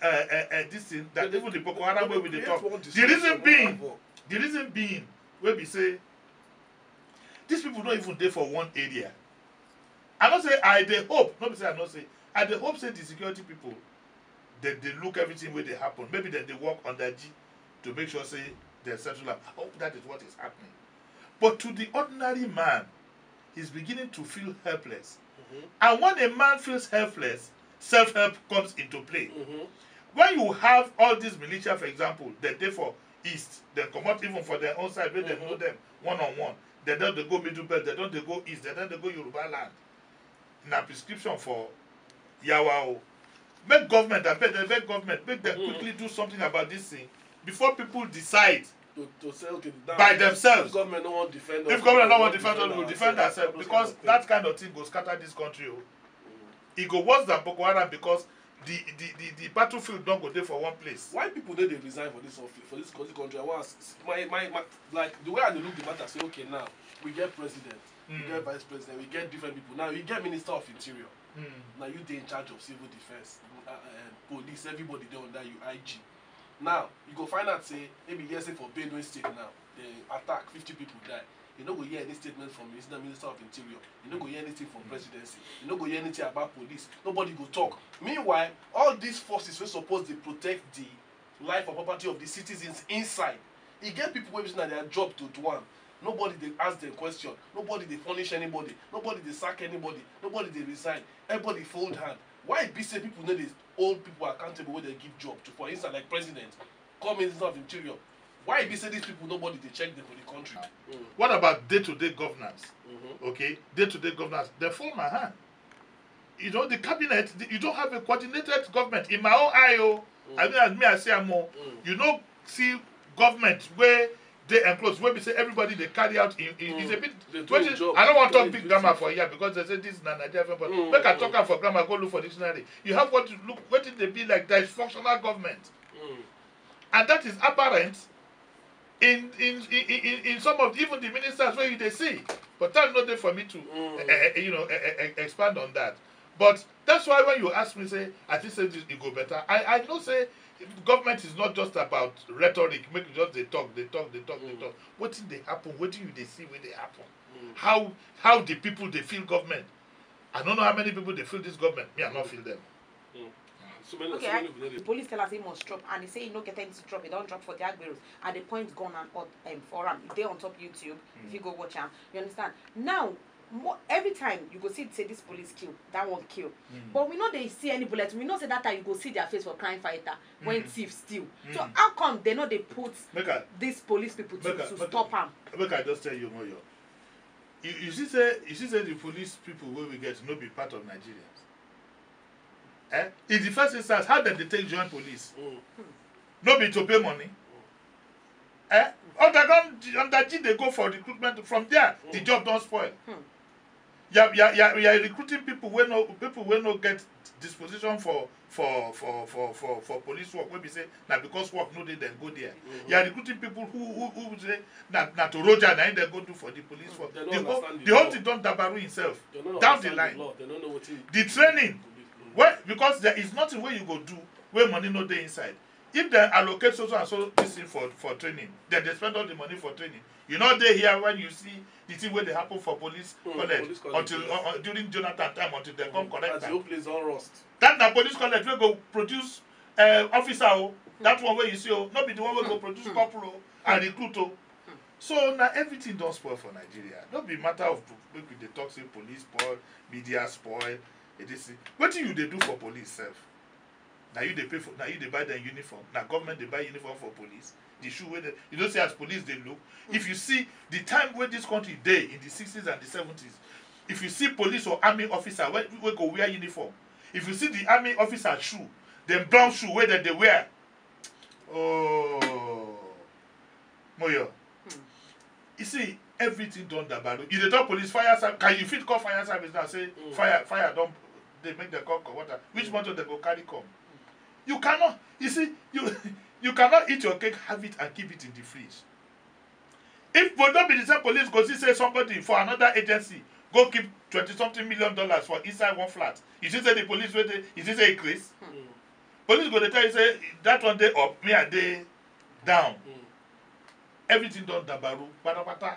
uh, uh, uh, this thing that even the Boko Haram wey we dey talk. The reason being, the reason being, wey be say these people no even dey for one area. I no say I dey hope, no be say I no say I dey hope say the security people dem dey look everything wey dey happen. Maybe dem dey work under G to make sure say dem settle am. I hope that is what is happening. But to the ordinary man, he's beginning to feel helpless. And when a man feels helpless, self-help comes into play. When you have all these militia, for example, dem dey for east, dem comot even for their own side wey dem know dem one on one. Dem don dey go Middle Belt, dem don dey go east, dem don dey go Yoruba land. Na prescription for yawa o. Make government, abeg, dem beg government, make dem quickly do something about this thing before people decide To, to say okay now, by themselves. If government no wan defend us, If government no wan defend us, we will defend ourselves because that kind of thing go scatter this country o. E go worse than Boko Haram because the the the the battlefield don go dey for one place. Why people no dey resign for this office, for this country? I wan ask my my my like the way I dey look the matter say okay now we get president, we get vice president, we get different people. Now you get minister of interior. Now you dey in charge of civil defence, uh, uh, police, everybody dey under you, I G. Now you go find out say maybe hear say for Benue state now they attack, fifty people die. You no go hear any statement from minister, minister of interior. You no go hear anything from presidency. You no go hear anything about police. Nobody go talk. Meanwhile, all these forces wey suppose dey protect the life and property of the citizens inside, e get people wey be say na their job to do am. Nobody dey ask them question. Nobody dey punish anybody. Nobody dey sack anybody. Nobody dey resign. Everybody fold hand. Why e be say people no dey hold people accountable wey dem give job to for inside like president, come minister of interior? Why e be say these people nobody dey check them for the country? What about day-to-day governance? Okay, day-to-day governance, dem fall my hand. You know the cabinet, the, you don't have a coordinated government in my own eye o. I mean as me I see am o. You no see government wey dey enclosed wey be say everybody dey carry out in in is a bit Dey do im job. I no wan talk Dey big do grammar im for here because they say this na Nigeria but make I talk am for grammar go look for dictionary. You have what look wetin dey be like dysfunctional government, and that is apparent in in in in in some of even the ministers wey you dey see, but time no dey for me to eh, eh, you know eh, eh, eh, expand on that. But that's why when you ask me, say, I think say this, it go better. I, I know say government is not just about rhetoric, make you just dey talk, dey talk, dey talk, dey talk. Wetin dey happen, wetin you dey see wey dey happen? How how the people dey feel government? I don't know how many people dey feel this government. Me, I no feel them. So many, Okay, so I, many people no the dey. Police tell us he must drop, and he say he no get anything to drop. He don't drop for the Agberos, and the point gone and up um, for him. If they on top YouTube, if you go watch him, you understand? Now, mo- every time you go see say this police kill, that one kill. But we know they see any bullet. We know say that time you go see their face for crime fighter when thief steal. So how come they know they put Make I these police people to, Make I- to make- stop him? Make I just tell you, Moyo. You, you see say you see say the police people wey we get no be part of Nigerians. Eh? In the first instance, how dem dey take join police? No be to pay money. Eh? Underground, underground dey go for recruitment. From there, the job don spoil. You are, you, are, you, are, you are recruiting people wey no people wey no get disposition for for for for for for police work, wey be say na because work no dey dem go there. You are recruiting people who who who say na na to roja na im dem go do for the police work. Dem no The whole understand the the whole law. thing don dabaru himself Dem no down the understand line. The law. Dem no know wetin. The training, well, because there is nothing wey you go do wey money no dey inside. If dem allocate so so and so this thing for for training, then they spend all the money for training. You no dey here when you see the thing wey dey happen for police Mm, college police college, until yes. uh, uh, during Jonathan time until dem come correct As the am. whole place don rust. That na police college wey go produce uh, officer o. That one wey you see o, no be the one wey go produce corporal o and recruit o. So na everything don spoil for Nigeria. No be matter of make we dey talk say police spoil, media spoil, A D C. Wetin you dey do for police sef? Na you dey pay for, na you dey buy dem uniform, na government dey buy uniform for police. The shoe wey dem, you know say as police dey look, if you see the time wey this country dey in the sixties and the seventies, if you see police or army officer wey wey go wear uniform, if you see the army officer shoe, dem brown shoe wey dem dey wear, oh, Moyo, you see everything don dabaru. You dey tell police fire service, can you fit call fire service now say fire fire don dey make dem come comot am? Which motor dem go carry come? You cannot. You see, you you cannot eat your cake, have it and keep it in the fridge. If but no be the same police go see say somebody for another agency go keep twenty something million dollars for inside one flat, you see say the police wey dey, you see say e craze? Police go dey tell you say that one dey up, me I dey down. Everything don dabaru patapata.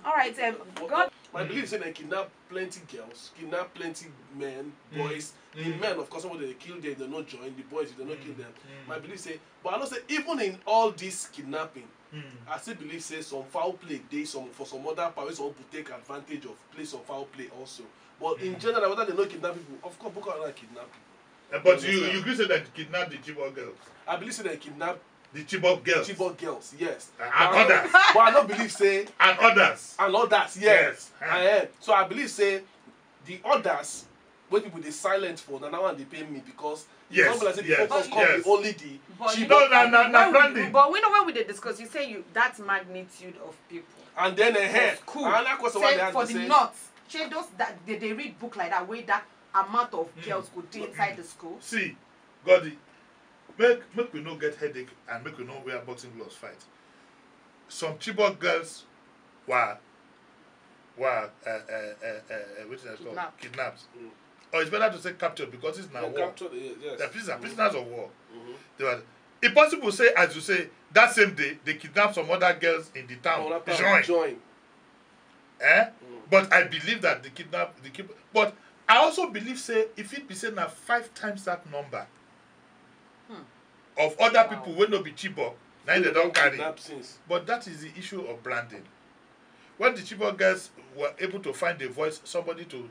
All right, um, God. My belief say dem kidnap plenty girls, kidnap plenty men, boys. The men, of course, some of them dey kill them, they no join. The boys, they no kill them. My belief say, but I know say even in all this kidnapping, I still believe say some foul play dey some for some other part wey some people take advantage of play some foul play also. But in general, whether they no kidnap people, of course, Boko Haram kidnap people. Eh, but you you gree say dem kidnap the Chibok girls? I believe say dem kidnap The Chibok girls. Chibok girls, yes. And others. But I no believe say And others. and others, yes. Yes. And, eh, so I believe say the others wey people dey silent for na that one dey pain me because Yes, it's not like say the yes, focus yes. come be only the But you No, know, na- na- na when we- branding. But we know when we dey discuss, you say you that magnitude of people. And then eh, School. another question wey I Say dey ask for be the say, north, shey those that they, they read book like that, wey that amount of girls go dey inside the school. See, Goddy, make make we no get headache and make we no wear boxing gloves fight. Some Chibok girls were were uh, uh, uh, uh, uh, wetin I call Kidnapped. Kidnapped. Or it's better to say captured because it's na Dem war. capture the, yes. They're prisoners, prisoners of war. They were. It's possible say, as you say, that same day they kidnapped some other girls in the town. Another Join. time, join. Eh? But I believe that the kidnap the kid. But I also believe say if it be say na five times that number of other people wey no be Chibok, na im they don carry. Kidnap since. But that is the issue of branding. When the Chibok girls were able to find a voice, somebody to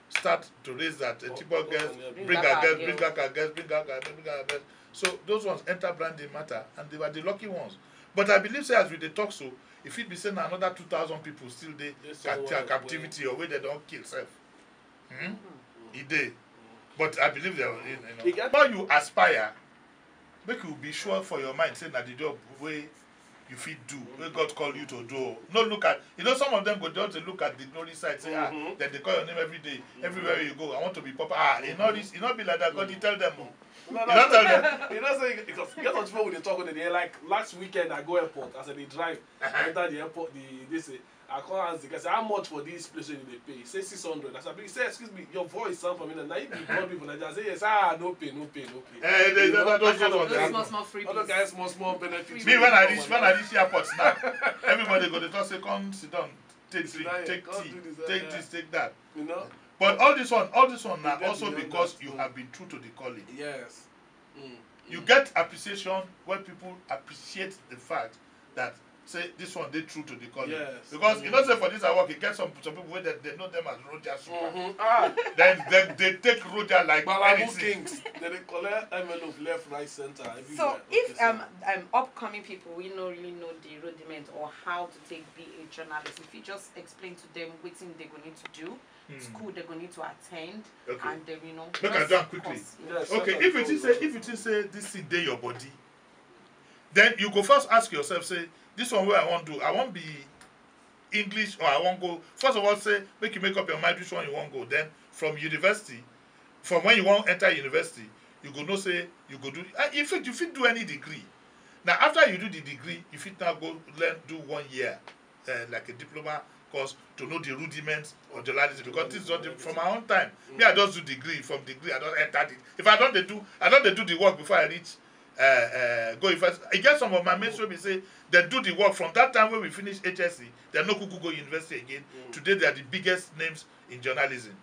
start to raise that uh, Chibok girls, Yeah, bring bring our back girls, our bring girls. back our girls, bring back our girls, bring back our girls. So those ones enter branding matter, and they were the lucky ones. But I believe say as we dey talk so, if it be say na another two thousand people still dey Yes, cat- so, uh, captivity or wey they don kill sef. Hmm? E dey. But I believe they are, you know, E get- how you aspire, make you be sure for your mind say na the job wey you fit do, wey God call you to do. No look at, you know, some of them go just dey look at the glory side, say, ah, then they call your name every day, everywhere you go, I want to be popular. Ah, e no reach, e no be like that. God, you tell them. Oh. No, You don't tell them. You know say because get on phone with the talk with the like last weekend I go airport as I dey drive enter the airport the this uh, I come ask the guy, say, "How much for this place wey you dey pay?" He say, "Six hundred." As I be say, "Excuse me, your voice sound familiar. Na you be God people." I say, "Yes." "Ah, no pay, no pay, no pay." Eh, they, they, those ones, that kind of thing. Small, small freebies. All the guys, small, small benefits. Me, when I reach, when I reach airport now, everybody go dey talk say, "Come sit down, take drink, take tea, take this, take that." You know? But all this one, all this one now also because you have been true to the calling. Yes. Mm. You get appreciation when people appreciate the fact that say this one dey true to the calling. Yes. Because you know say for this our work, you get some some people wey dem dey know them as Roger Super. Mm-hmm. Ah. Then dem dey take Roger like anything. Kings. Dem dey collect envelope left, right, center, everywhere. So if um, um upcoming people wey no really know the rudiment or how to take be a journalist, if you just explain to them wetin they go need to do, school they go need to attend, and then you know. Make I do am quickly. Okay, if you think say if you think say this thing dey your body, then you go first ask yourself say, "This one wey I wan do, I wan be English or I wan go?" First of all, say make you make up your mind which one you wan go. Then from university, from when you wan enter university, you go know say you go do. Ah, in fact, you fit do any degree. Now after you do the degree, you fit now go learn, do one year, uh, like a diploma course to know the rudiments of journalism, because this is not the, from my own time. Me, I just do degree. From degree, I don enter the, if I don dey do, I don dey do the work before I reach uh, uh, go university. I get some of my mates wey be say dem do the work from that time when we finish H S C. Dem no kuku go university again. Today they are the biggest names in journalism.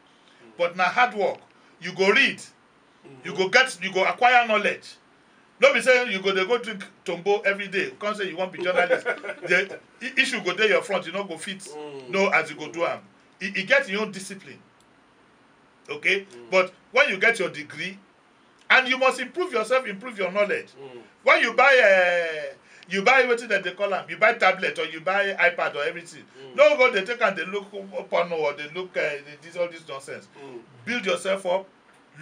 But na hard work. You go read, you go get, you go acquire knowledge. No be say you go dey go drink tombo every day, come say you wan be journalist. The i- issue go dey your front, you no go fit know as you go do am. E e get your own discipline. Okay? But when you get your degree, and you must improve yourself, improve your knowledge. When you buy uh, you buy wetin dem dey call am, you buy tablet or you buy iPad or everything, no go dey take am dey look porno or dey look uh, this, all this nonsense. Build yourself up.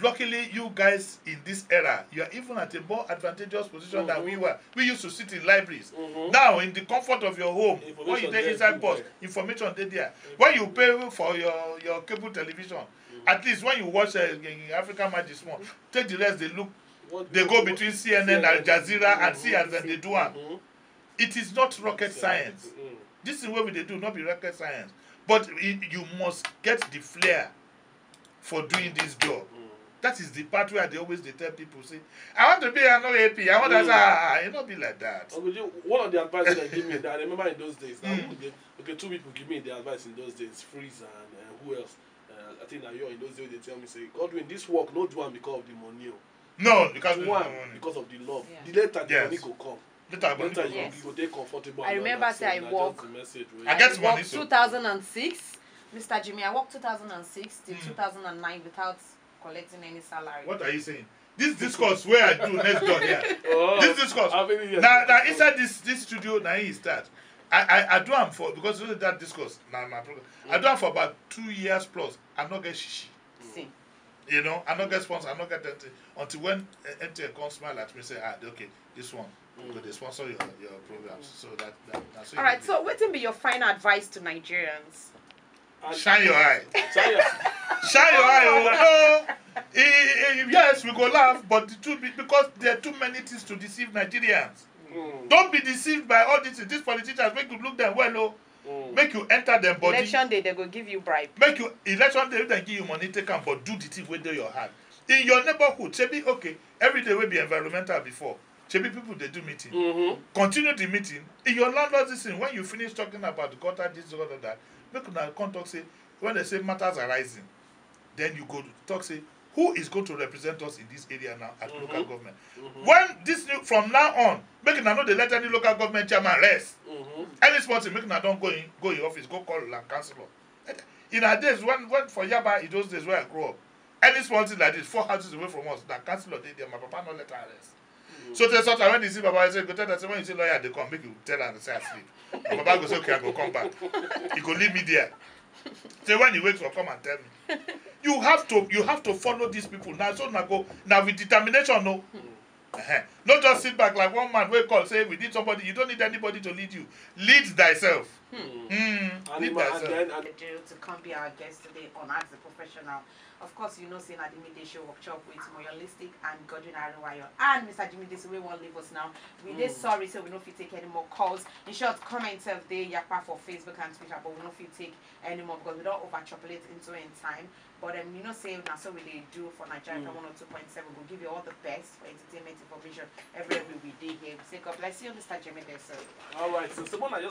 Luckily, you guys in this era, you are even at a more advantageous position than we were. We used to sit in libraries. Now, in the comfort of your home, when you dey inside bus, information dey there. When you pay for your your cable television, at least when you watch uh, African Magic Small, take the rest dey look, dey go between C N N, Al Jazeera, and see as dem dey do am. It is not rocket science. This thing wey we dey do no be rocket science, but you must get the flair for doing this job. That is the part where I dey always dey tell people say, "I want to be an O A P, I want to," ah, e no be like that. One of the advice wey dem give me, I remember in those days, na who dey, okay, two people give me the advice in those days, Freeze and uh, who else? Uh, I think na you in those days dey tell me say, "Godwin, this work no do am because of the money o." No, because do am because of the love. The later the money go come. Later money go come. You go dey comfortable. I remember say I work. I get money so. Two thousand and six, Mister Jimmy, I work two thousand and six till two thousand and nine without collecting any salary. What are you saying? This discourse where I do next door here. This discourse. Now, now inside this this studio, now he start. I I, I do am for, because you know that discourse now my program. I do am for about two years plus. I no get shishi. See. You know, I no get sponsor, I no get anything until when uh, M T N come smile at me say, "Ah, okay, this one we go dey sponsor your your programs." So that that that's. All right. So, wetin be your final advice to Nigerians? Shine your eye. Shine your eye. Oh. Eh, eh, yes, we go laugh, but the truth be, because there are too many things to deceive Nigerians. Don't be deceived by all these things. These politicians, make you look them well, oh. Make you enter them body. Election day, they go give you bribe. Make you election day, if they give you money, take am, but do the thing wey dey your hand. In your neighborhood, say be okay. Every day wey be environmental before, shebi people dey do meeting. Continue the meeting. In your landlord this thing, when you finish talking about the gutter, this, gutter, that, make una come talk say, when they say matters arising, then you go talk say, "Who is going to represent us in this area now at local government?" When this new, from now on, make una no dey let any local government chairman rest. Any small thing, make una don go in, go in office, go call land councillor. In our days, when when for Yaba, in those days where I grew up, any small thing like this, four houses away from us, na councillor dey there. My papa no let am rest. So tey sometimes when you see Baba, you say, "Go tell them say when you see lawyer dey come, make you tell am say I sleep." My Baba go say, "Okay, I go come back." He go leave me there. Say when he wakes up, come and tell me. You have to, you have to follow these people. Now, so now go now with determination, no. Uh-huh. Not just sit back like one man wey call say we need somebody. You don't need anybody to lead you. Lead thyself. Mm. Animal, and then and Due to come be our guest today on Ask the Professional. Of course, you know, say Nadimi Day Show workshop with Moyolistic and Godwin Ariwayo and Mister Jimmy Disi, we won't leave us now. We dey sorry, so we no fit take any more calls. In short, comments of the Yapa for Facebook and Twitter, but we no fit take any more because we don't over chocolate into in time. But um, you know, say now so we dey do for Nigeria mm. one oh two point seven. We'll give you all the best for entertainment information every every we day here. We say God bless you, Mister Jimmy Disi. All right, so Simona just